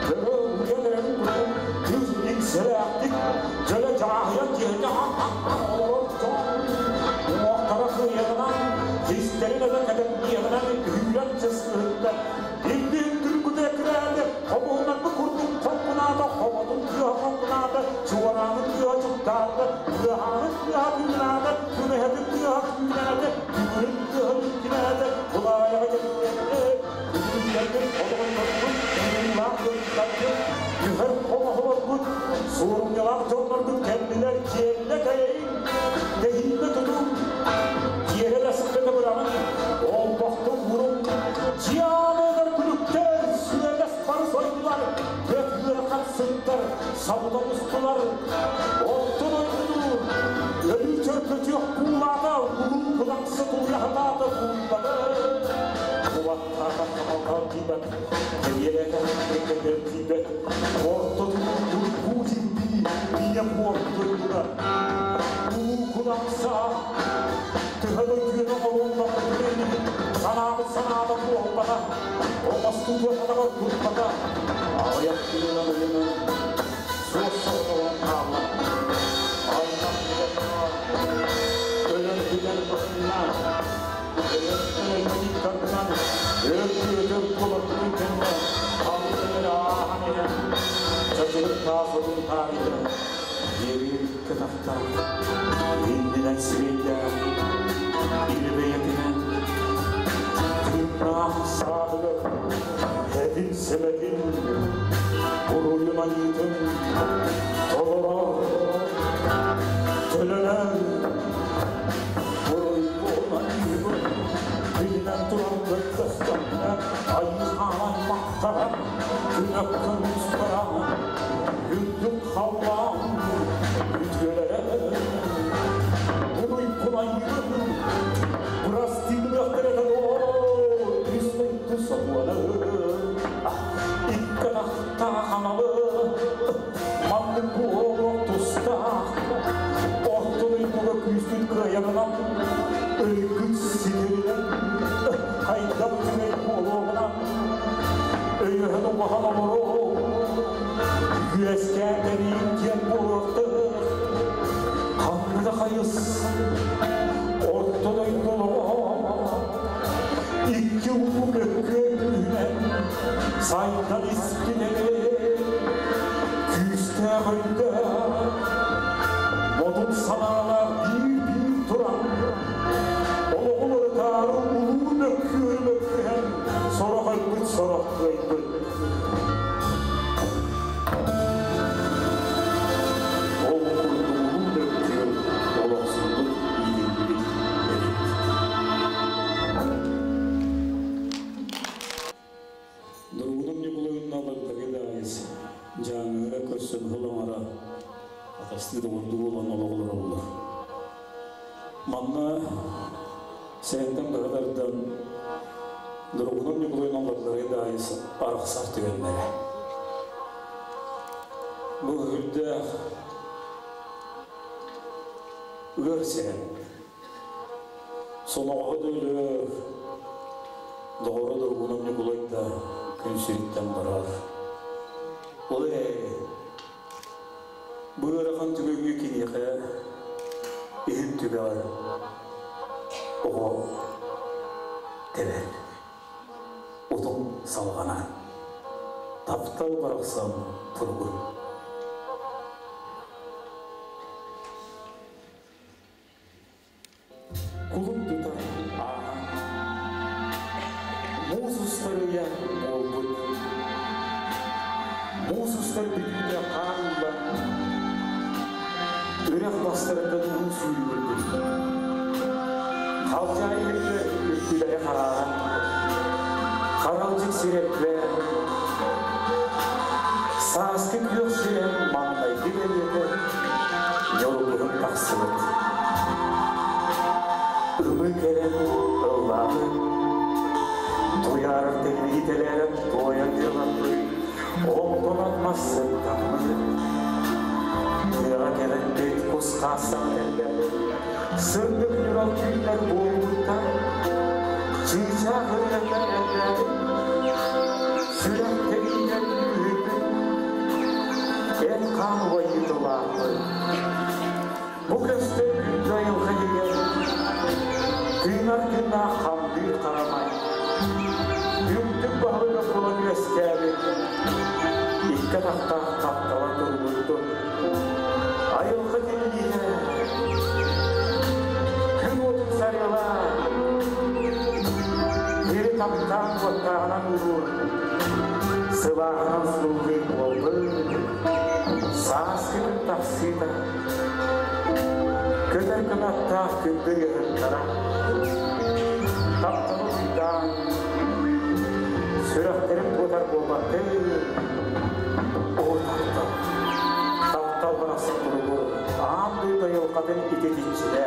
көрө уйан эрэрин курдук, кыыс иҥсэлээхтик, дьөлө дьааһыйан дьиэтэ олорор дьон, уҥуохтара кыайыаҕынан, истэрин өтө кэтэмниэҕинэн үһүүрэн сыспыһытта. Илбиһин күргүтэ эккирээти, хомуһунарбы курдук хоҥкунаата, хоботун тыаһа хоҥкунаата, чуораанын тыаһа чуктаарда, тыаһаанын тыаһа тыынаата, күмэһэтин тыаһа күүнээтэ, күҥүрүн тыаһа лүҥкүнээтэ, былаайаҕа дьэбиннэннэ, күнүллэрбит, хотоҕойдорбут, уруулаах дойдуларбыт, түһэр хомоһолорбут, суорумньалаах дьоннорбут кэллилэр, киэллэ кэйэйиҥ, тэһииннэ тутуҥ, тиэрэ лэспэтэ быраҕыҥ, олбохто ууруҥ, дьиэ ааныгар күлүктэр, сүөгэс бары сойдулар, бөт ыарахан сыттар, сабыта устулар, оттон ойдуну, өлүү чөркөтүөх куулаата, улуу кудаҥса тулуйа сатаата тулуйбата, кубаттаата хамалҕа тиийбэт, кэриэлээтэ кэккэтэр тиийбэт, орто тургуу кирбии, ийэ буор дойдуга. Улуу кудаҥса, төһө да үтүөнү оҥоруллар санаабыт санаата туолбата, оҥостуу атаҕар турбата, аҕыйах күнүнэн ыйынан суос соҕотоҕун хаалла. Аймах өлөн бүтэн быһынна, өлөн өлбүт кардынан, өр өтөр буоларбытын кэннэ, халытын эрэ ааһан иһэн, чачылык таас отун таарыйда, диэри кытахта, иннинэн сирэйдээх, или бэйэтинэн, тыыннаах сааһыгар, этин сэмэтин, буруйун айыытын толорор, төлөнөр, буруй буолан билинэн туран көрдөстөхпүнэ, айыы аймахтара, күнөккөн устара, үрдүк халлаан үтүөлэрэ, буруй кунайыыбын, бырастыылыахтара үс дойду сокуона, икки атахтаах аналы, маннык буолуох тустаах, орто дойдуга күүскүт кыайарынан, өйгүт ситэринэн, хайдах үчүгэй буолуоҕунан, өйөһөн улахан олоруу, үөскээн тэриин диэн буолуохтаах, ханна да хайыс, орто дойду олоҕо, икки улуу мөккүөр күүһүнэн сайдан испинэри, күүстээх өйдөөх, модун санаалаах биир-биир туран, олоҕун ырытаары улуу мөккүөрү мөккүһэн, сорох өлбүт, сорох кыайбыт. Ол курдук улуу мөккүөр олохсуйбут иитиллибит эбит. Дорогунум Ньукулайынна Лагдаги Дьааҥыга көрсөн холоҥора атастыы доҕордуу буолан олоҕолороллор. Манна сэһэнтэн быһа тардан Дорогунум Ньукулайын Лагдаги Даайыс арахсар түгэннэрэ. Бу үрдээх ыар сэһэн. Соноҕоһо да өлөр, доҕоро Доргунум Ньукулай да күн сириттэн барар. Ол эрээри бу ыарахан түгэҥҥэ киниэхэ иһин түгэҕэр оҕо тэбэр. Утум салҕанар. Таптал барахсан туругун. Муус устар ыйа буолбут. Муус устар бүтүүтэ хаар ыллан, үрэх бастарыттан уу сүүрүгүрбүт. Халдьаайы үрдэ үрдүлэрэ харааран, харалдьык сир элбээн, сааскы күөх сирэн маҥнайгы бэлиэтэ ньургуһун тахсыбыт. Ымыы кэлэн ыллаабыт, туйаарар тэлбиһитэлээрэн туойан дьылаппыт, онтон мас сыттаммыт. Тыаҕа кэлэн кус хаассан кэллэбит, сырдык ньурал түүннэр буолбуттар, чыычаах ырыата элбээбит, сүрэх тэбиитэ күүһүрбүт, эт-хаан убайыытылаахпыт. Бу көстөр күндү айылҕа иһигэр тыынар тыыннаах хамдыыр харамай, үрдүк баһылыга буолан үөскээбит, икки атахтаах таптала турбуттун. Айылҕа тиллиитэ, күн уотун сарыалаан, сири таптаан уоттааҕынан уруун, сылааһынан сыллыы буолбут, сааскы күн тахсыыта, көтөр кынаттаах күндү ыһыктара, тапталы уйдаан, сүрэхтэрин куотар буолбаттыы, оо таптал, таптал барахсан туругу, аан дойду айылҕатын ититиччилэ,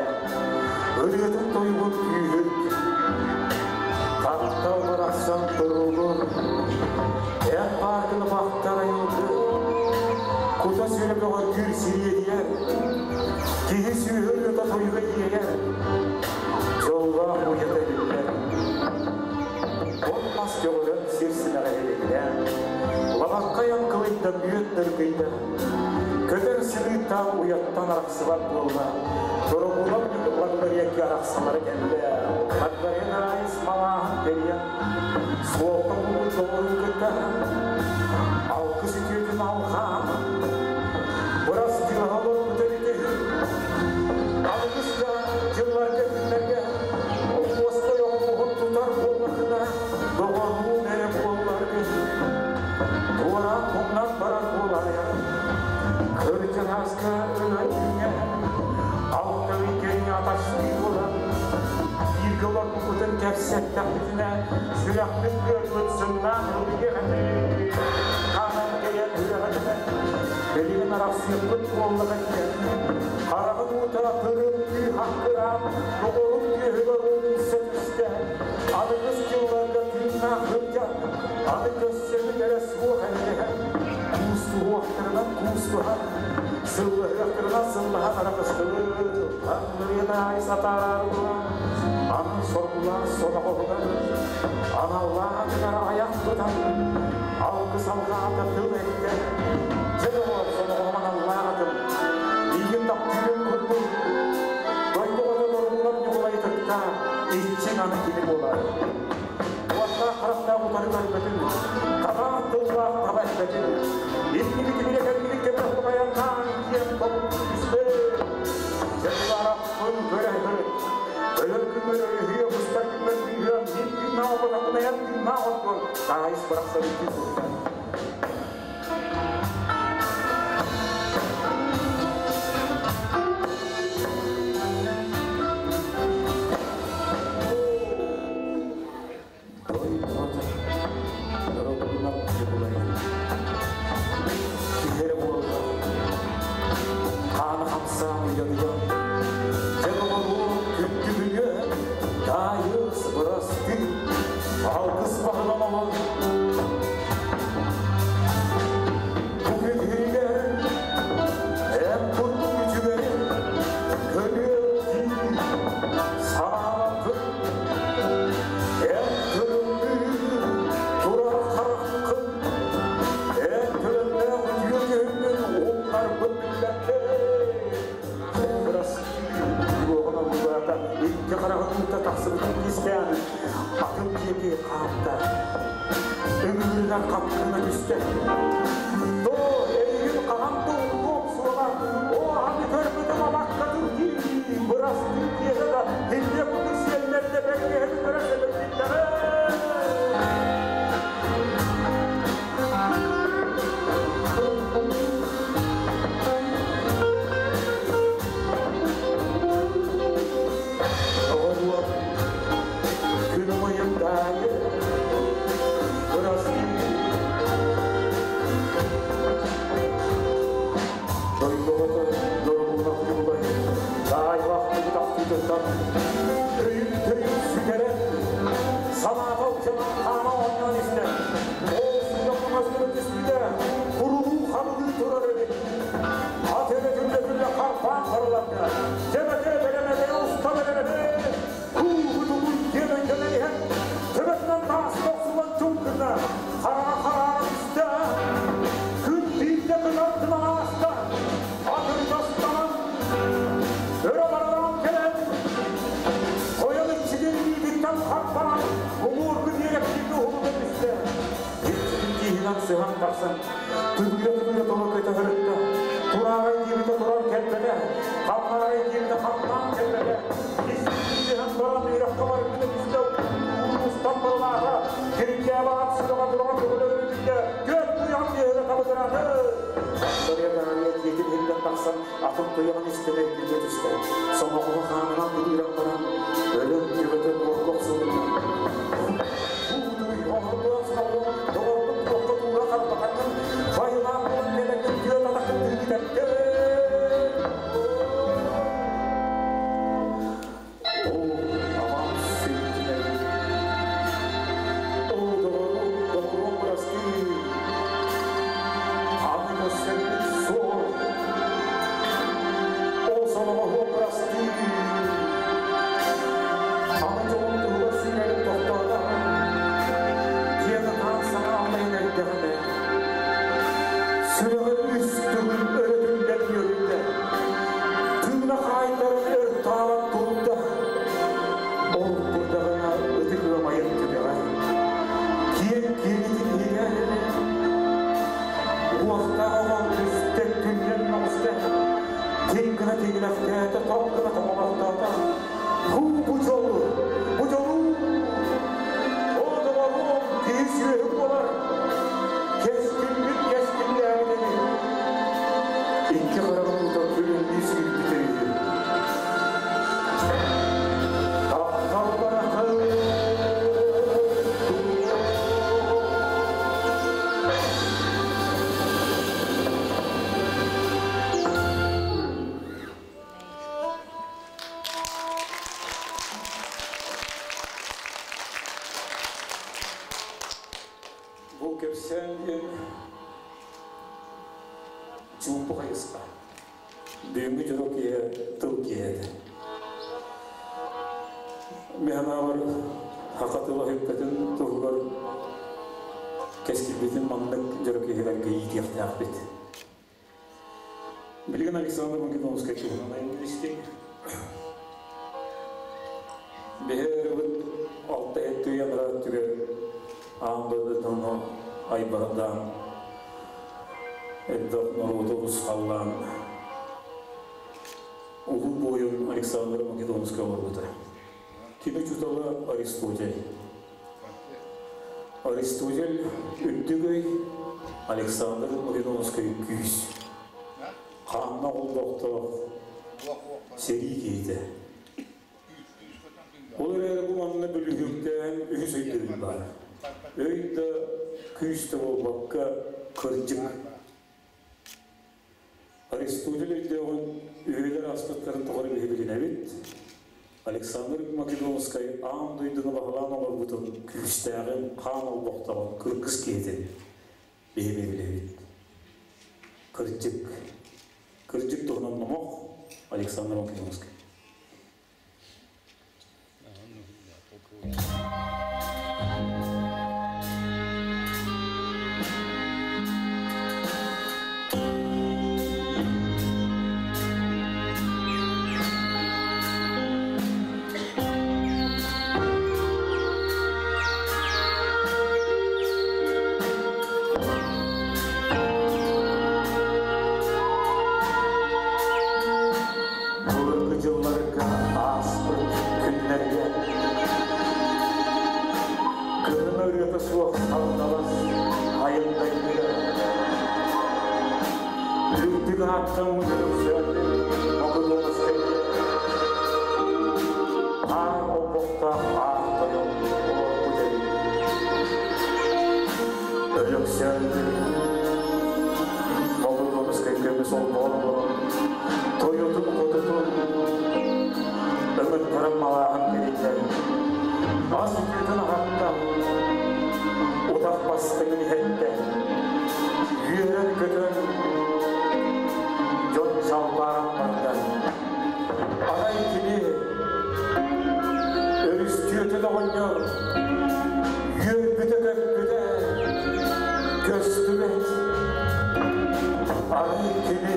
ырыатын тойугун күүһүрт, таптал барахсан туругу, эн бааргын бахтар айылгы, кута сүрэ бөҕөргүүр сириэдийэр, киһи сүүһү ырыата тойуга иэйэр, дьоллоох уйата биллэр. От мас көҕөрөн сир симэҕэ иһиллээн, лабаххайан кылыйда бүөт дыргыйда, көтөр сырыыттаах уйаттан арахсыбат буолла, Торогулар Лагларьякки арахсалары кэллэ. Лагларьян аайыс малааһын тэрийэн, суолта булбут доҕорун кытта алгыс үтүөтүн алҕаан, бырастыыһа олорбут эбитэ үһү. Алгыска дьылларга күннэргэ Охуоска оҥоһун тутар буоллахына, доҕордуун эрэ буолларгын, туораан умнан барар буолаайа. Кырдьаҕаска өлөр күҥҥэ алта ый кэриҥэ атастыы буолан, бииргэ олорбуппутун кэпсэттэхпитинэ, сүрэхпит ыарбыт сымнаан ылыах этэ. Хаанан кэйэн үрэҕитинэ, билигин арахсыахпыт буоллаҕа диэн, хараҕын уута тырымныы хаккыраан, доҕорун түөһүгэр умса түстэ. Аныгыс дьылларга тыыннаах сылдьан, аны көрсөбүт эрэ суох эһэ. Куустуһуохтарынан куустуһан, сыллаһыахтарынан сыллаһан арахыстыбыт. Андырыйа сатаарыла, аны соргулаах соноҕоһугар, аналлаах айах тутан, алгыс алҕаата тыл эттэ. Дьэ доҕор, соноҕоһум аналлаах атым, миигин таптыырын курдук, дойдуҕата Торгулар Ньукулайы кытта иччиҥ аны кини буолар. Уоттаах харахтаах утары көрбөтүн, табаах тыллаах таба эппэтин, инники тимире кэллигит кэмэ айаннаан диэн тобулту түстэ. Дьэ көрө өлөр күммэр өрүһүйэ, быстар күммэр бүүһүөм, мин тыыннаах оботохпун айан тыыннаах ордуон, таайыс бырахсан үтүү турда. Киһи буолла, хаана хамсаан уйадыйан, дьэ доҕоруом күндү таайыс бырастыы, алгыс баһынан олор. Бу күн иһигэр эн курдук үчүгэй көрүөх санаабаппын, эн тырымныы турар хараххын, эн төлөннөөх үтүө дьүһүҥҥүн умнарбын билбэппин. Бырастыы уоҕун олуулаата, икки хараҕын уута тахсыбытын кистээн, атын диэки хаамта. Ыҥыырынан хапкына түстэ. Доо, эйигин хаһан да умнуом суоҕа, оо, аны көрбүтүм абаккатын дии, бырастыы диэтэ да, иллэ курдук сиэллэрдэ бэргэһэни көрө сэлэрбиттэрэ. Тапталыттан өйүн-төйүн сүтэрэн, санаата алдьанан хаана оонньоон истэ. Ол сыыйа көмөс түспүтэ, курулуу харылыы турар эбит. Ат эрэ күллэ-күллэ харбаан харыланна. Дьэмэтэ бэлэмэтэ уста бэлэмэтэ, куугутулуй диэн өйдөнөн иһэн, төбөтүнэн тааска охсуллан чуҥкунна, хараҕа хараара түстэ. Күн биирдэ кытартынан ааста, атын өрө баралаан кэлэн, тойон иччитин илиититтэн харбаан, уҥуоргу биэрэктииргэ уһулута түстэ. Иччитин тииһинэн сыһан тахсан, түбүрэ-түбүрэ толо көтөһөрүттэ. Турааҕай диэбитэ туран кэлбэтэ, хамнаарай диэбитэ хамнаан кэлбэтэ. Истиһэн баран үрэххэ барбыта түстэ, устан барылаата, кирдээбэ ат сыгаҕа тураҕа көҕүлөрүбүттэ, күөн туйаҕын түөһүгэ табытырааты. Дария Дария дьиэтин иһиттэн тахсан, атын туйаҕын истэн эргиллэ түстэ. Сомоҕоһо хаанынан быдыыран баран, өлөн төбөтө буорга охсулунна. Куудуй, оһордуон саҕалыан, доҕорбут туохха туура харбатаккын, байылаах буолан кэлэҥҥин түөрт атаххын тыытыттан. Оо, аман сүттүнэй. Оо, доҕорум, доҕоруом бырастыы. Аны көрсөрбүт суох. Ол солоҕоһуом бырастыы. Аны дьолум туһугар сүүрэрим тохтоото. Диэн ытаан саҥа аллайан эрдэҕинэ, сүрэҕэ үс төгүл өрө түллэн үөрдэ. Тыына хаайтаран өр таалан турда. Ол турдаҕына ытык ыамайын түгэҕэр, киэҥ киэлитин иһигэр уохтаах оҕо түстэн түллэн мөҕүстэ. Тиҥ гына тиҥилэхтээтэ, тоҥ гына тоҥолохтоото. Һуу, бу дьолу, бу дьолу! О, доҕоруом, киһи сүөһү буолар. Кэскилбит кэскиллээбит эбит. Икки хараҕын уута күлүмнүү сүүрбүтэ үһү. Таптал барахсан. Бу кэпсээн диэн чуумпу хайысха. Бүгүҥҥү дьоро киһи тыл киһи. Мин санаабар саха тыла сүппэтин туһугар кэскилбитин маннык дьоро киһилэргэ иитиэхтээхпит. Билигин Александр Македонскай туһунан айымньы Биһи ырыбыт алта өттүгэн түгэр аан дойдутун айбардаан, элбэх норуоту урусхаллаан улуу буойун Александр Македонскай олорбута. Кини учуутала Аристотель. Аристотель үрдүк өй, Александр Македонскай күүс. Хаанна олбохтоох сэрии киһитэ. Ол эрээри бу манна бүлүһүктээн үһүс өйдөбүл баар. Өй да, күүс да буолбакка, кырдьык. Аристотель өйдөөҕүн үһүлэр ааспыттарын тухары биһи билинэбит. Александр Македонскай аан дойдуну баһылаан олорбутун күүстээҕин, хаан олбохтоҕун, кыргыз киһитин биһи билэбит. Кырдьык. Кырдьык туһунан номох Александр Македонскай. Былыргы дьылларга ааспыт күннэргэ кыһын ырыата суох салналас айылдайдыга үрдүк ааттаммыт Өлөксөөндү Македонскай аар олбохтоох аар тойон олорбут эбит. Өлөксөөндү Македонскай көмүс олбоҕор олорон тойотун-хотутун, өҥөтүн Ас үтүөтүн аһатта, утах бастыҥын иһэттэ. Үөрэн-көтөн, дьон чалбааран барда. Арай кини өрүстүөтүн оҕонньор үөрбүтэ-көппүтэ көстүбэт. Арай кини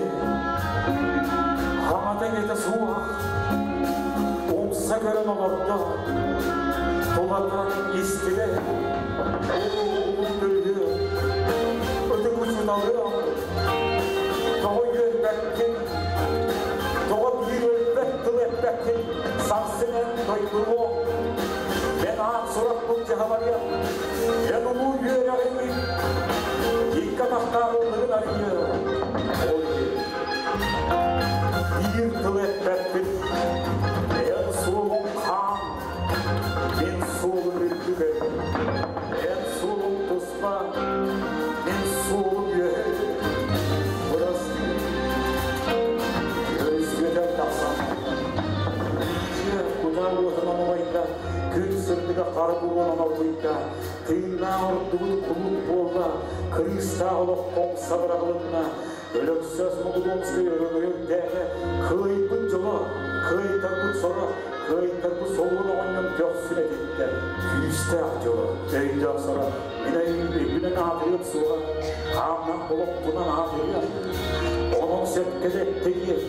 хаҥата-иҥэтэ суох умса көрөн олордо, тулата истибэт, улуу бөлүһүө, ытык учууталыам, тоҕо үөрбэккин, тоҕо биир өлбөт тыл эппэккин, сарсын эн дойдулуоҥ, эн аат сурахпын дьаһабарыам, эн улуу үөрэҕиҥ икки атахтаах ыллыгын арыйыа. Ол иһин биир тыл эппэппин, эн суолуҥ хаан, мин суолум үрдүк эн суолуҥ туспа, мин суолум үөһэ. Бырастыы, өрүстүөтэн тахсан. Биирдэ кутаа уотунан умайда, күн сырдыга хара буруонан оргуйда, тыыннаах ордубут кулут буолла, кырыыстаах олох хоҥса быраҕылынна, Өлөксөөс Мокудомскай өрөгөйө үрдээтэ, кыайбыт дьоло, кыайтарбыт соро, кыайтарбыт солуон оҕонньор көхсүн этиттэ, күүстээх дьоло, өйдөөх соро, мин өйбүнэн аатырыам суоҕа, хаамнаах олохпунан аатырыам, онон сөпкө да эттэ диэн,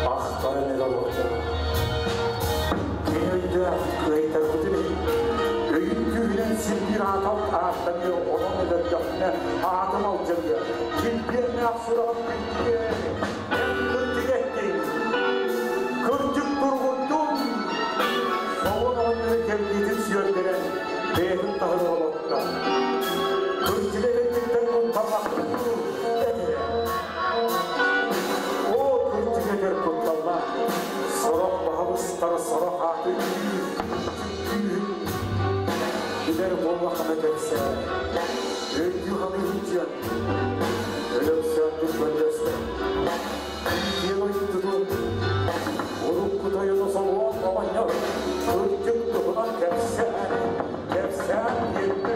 ахтарын эрэ олордо. Кини өйдөөх кыайтарбытын иһин, өйүн күүһүнэн син биир аатал ааттаныа, онон өлөрдөхпүнэ аатым алдьаныа, килбиэннээх сураҕым күндүгэ, эн кырдьык эттиҥ, кырдьык туругурдуҥ. Солон оҕонньору кэлгиитин сүөрдэрэн, бэйэтин таһыгар олордо. Кырдьык этэргиттэн куттаммаккын дуу, этэ. Оо, кырдьык этэр кутталлаах. Сорох баһа быстар, сорох ааты күүһүн билэр буоллаххына кэпсээ. Өйдүү саныыбын диэн Өлөксөөндүр көрдөстө. Диэн ыйыттытын урукку тойону солуон оҕонньор кырдьык туһунан кэпсээн, кэпсээн диэтэ.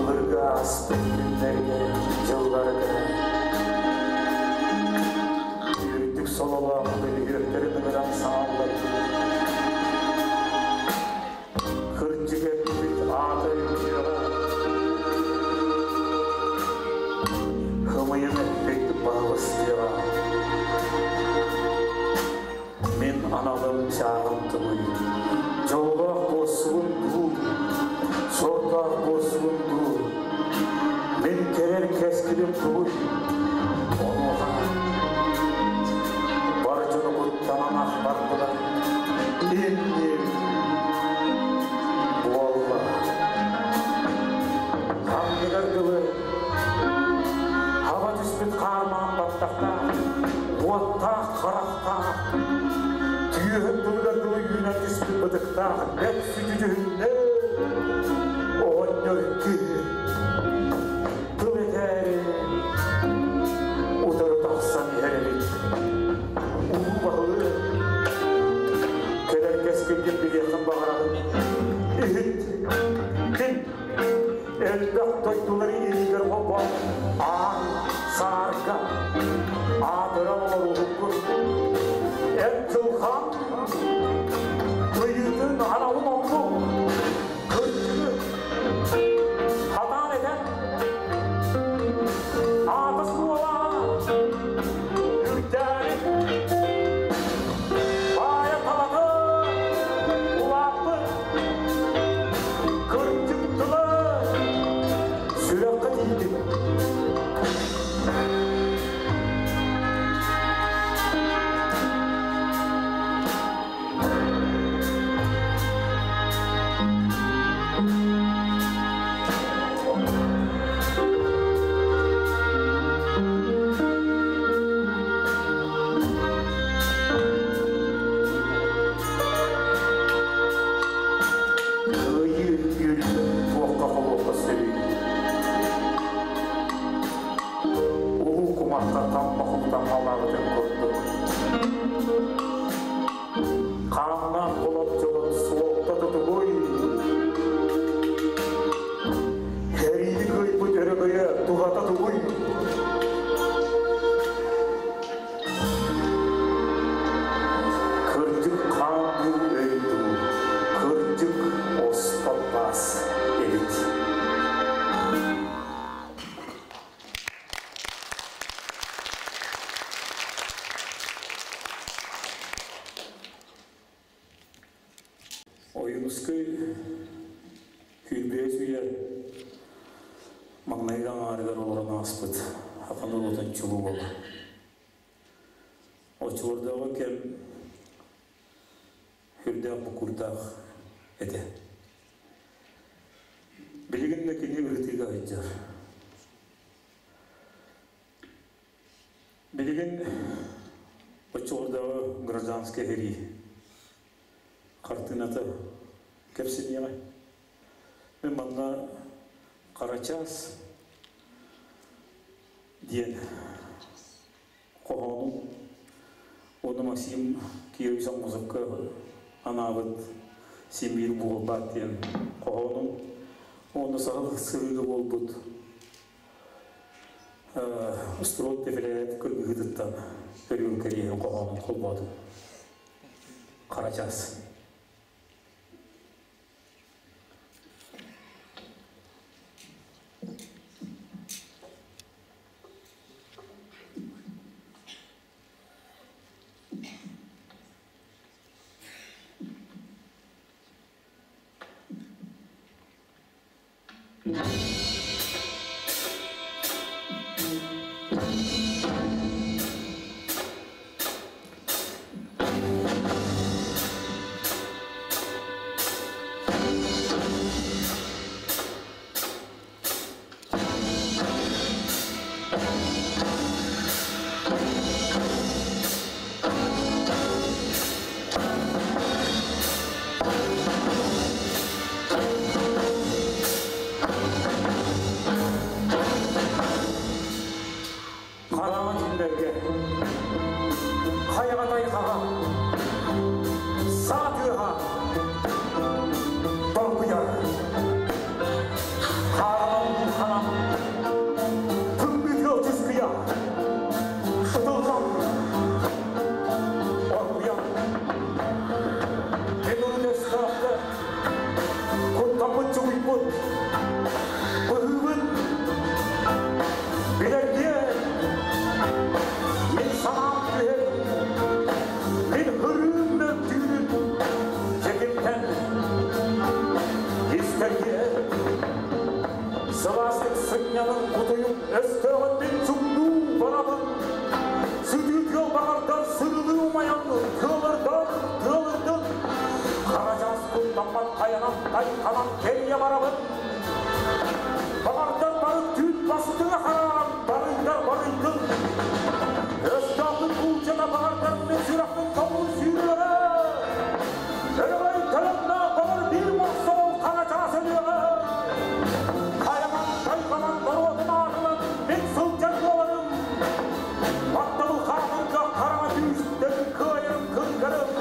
Былыргы ааспыт күннэргэ, дьылларга үрдүк сололоох бөлүһүөктэрин ыҥыран саҥаллар. Кырдьык эппит аата үтүөҕэ, хымыйын эппит баһылыстыаҕа. Мин аналым чааһым тугуй? Дьоллоох буолсубун дуу, сордоох буолсубун дуу? Мин кэлэр кэскилим тугуй? Онуоха бар дьону куттанан ах бардылар. Инник буолла. түспүт хаармаан баттахтаах, уоттаах харахтаах, түөһүн тылыгар дылы үүнэн түспүт бытыктаах бэрт сүдү дьүһүннээх оҕонньор киһи тыл этээри утары тахсан иһэр эбит. Улуу баһылык, кэлэр кэскилгин билиэххин баҕарабын. Иһит, ким элбэх дойдулары илиигэр холбоон аан саарга аатыран олоруохуккун. Эн дьылҕаҥ ыйыытын аналын оннук кырдьыгы хатаан этэн аата суола үрдээри баайа талата улааппыт кырдьык тыла сүрэххэ тиийбит. Кыайыы үөрүүтүн туохха холуохха сөбүй? Улуу кумахха тамма куттаммалаабытын курдук. Хааннаах болот дьолун суолта тутугуй? Сэриини кыайбыт өрөгөйө туһата тугуй? Кырдьык хаан дуу өй дуу, кырдьык оспот баас эбит. Ойуунускай сүүрбэһис үйэ маҥнайгы аҥаарыгар олорон ааспыт саха норуотун чулуу уола. Оччолордооҕу кэм сүрдээх буккурдаах этэ. Билигин да кини ырытыыга сылдьар. Билигин оччолордооҕу гражданскай сэрии хартыыната кэпсэниэҕэ. Мин манна Харачаас диэн хоһоонум уонна Максим Кирович Аммосовка анаабыт Симбиир буолбаат диэн хоһоонум уонна саһыл сырыыга буолбут Строд Пепеляев кыргыһыытыттан өлүүн кэриэһин хоһоонун холбоотум. Харачаас. Хараҥа түүннэргэ хайаҕа тайҕаҕа саа тыаһа доргуйар. Хааранан ханан тымныы тыал чыскыйа ытыллан оргуйар. Мен урут куттаммыт чугуйбут быһыыбын билэргэ мин санаам түһэр, мин хырыым мөлтүүрүн дьэкимтэн истэргэ сылаастык сынньанын кутуйум өстөөҕүн мин чуҥнуу барабын. Сытыы тыал баҕардар сырылыы умайан тыалырдан тыалырдын Харачаас куттаммат хайанан тайханан кэрийэ барабын. Баҕардар бары түүн бастыҥа хараан барыйдар барыйдын. Бағардар мен сүрәхпін тоңыр сүйрігі. Өрігай төлімна бағыр бір мақсол қана часылығы. Қайаман, тайқаман, баруатын ағынан мен сылжан боларым. Баттабыл қағырға қарама түйістен кайырым кыңғырым.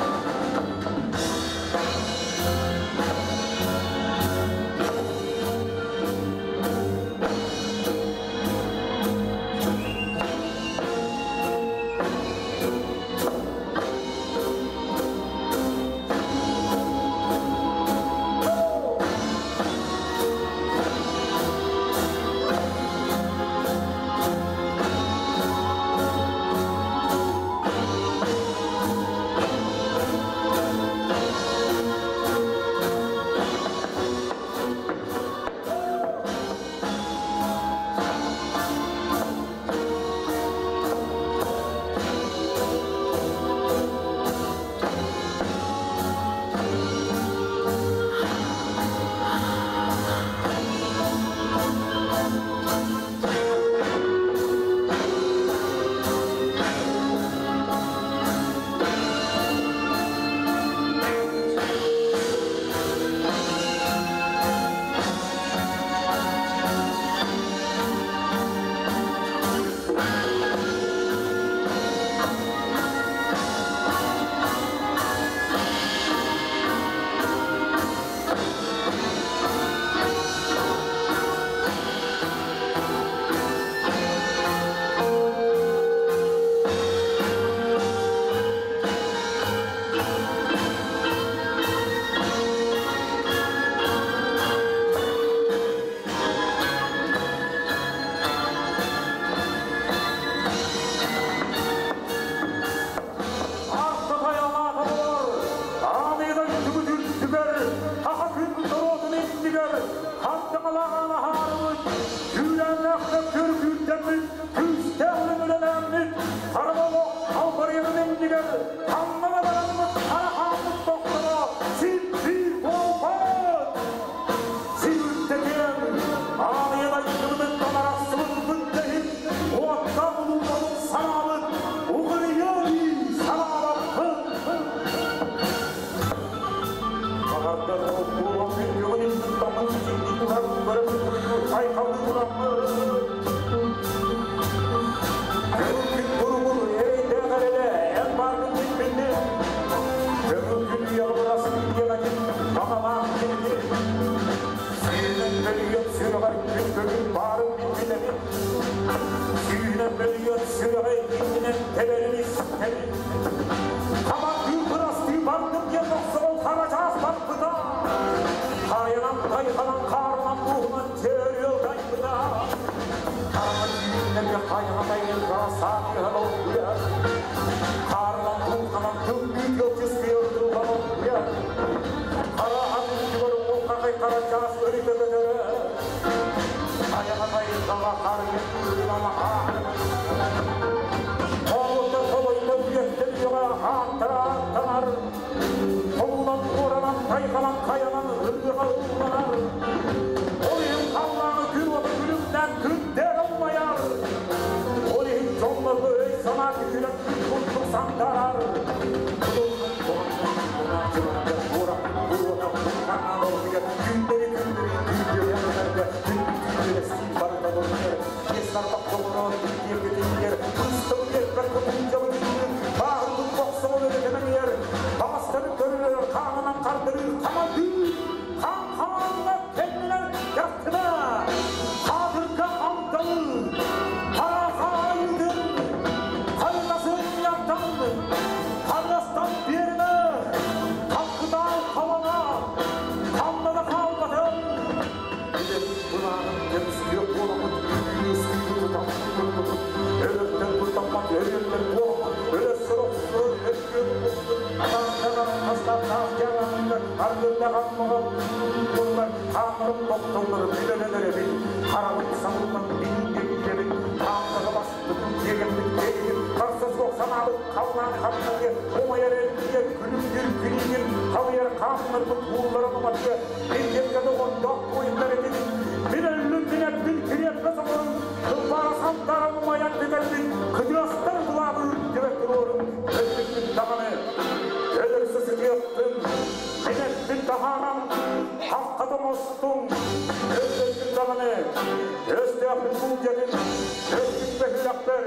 Өлбүт бөһүөлэкпэр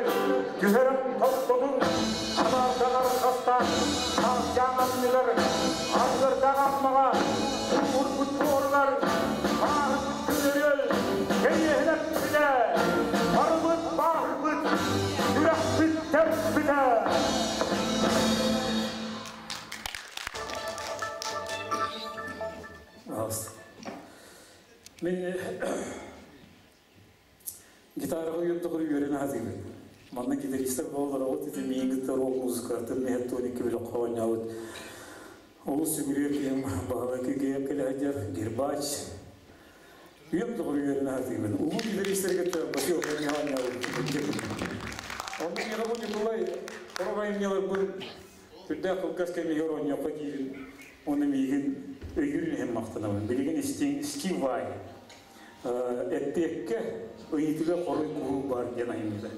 түһэрэн тохтотун, анаардаҕар хастаах таастаах анныгар, ардырдаах аммаҕа урбут буоругар, бааһырбыт күнүрүөл кэриэһин эппитэ, барыбыт бааһырбыт, сүрэхпит тэппитэ. Мен гитараҕа үйэм үөрэнэ сатыыбын. Манна гитаристар буоллар оҕо ити миигин кытта рок музыкатын меһеттоникка бөлөххө оонньообут. Олус сүгүрүөр киһим Баһылай Күйгэйэп кэлэ сылдьар, Гербач. Үйэм тухары үөрэнэ сатыыбын. Улуу гитаристары кытта Василий оонньообут. Онно Михаил Николай сорох айымньыларбын сүрдээх кылгас кэм иһигэр оонньуохха диирин, уонна миигин өйүүрүн иһин махтанабын. Билигин истиҥ Стив Вай эппиэккэ ыйытыга хоруй куруук баар диэн айымньыта.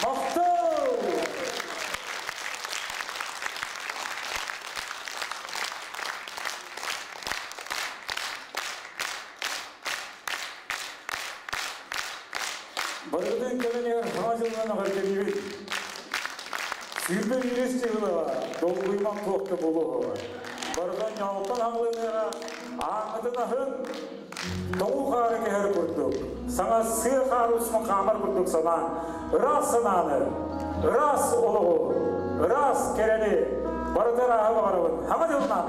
Махтал! Барытын кэлэн саҥа дьылынан эҕэрдэлиибит. 21 дьылыга долгуйман туох да буолуоҕа. Барыта ньоолтон хаҥылыныаҕа, ааҥҥытын аһын, тоҥуу хаары кэһэр курдук, саҥа сыа хаары устун хаамар курдук санаан, ыраас санааны, ыраас олоҕу, ыраас кэрэни барыта ырааһы баҕарабын. Хаҥа дьылынан!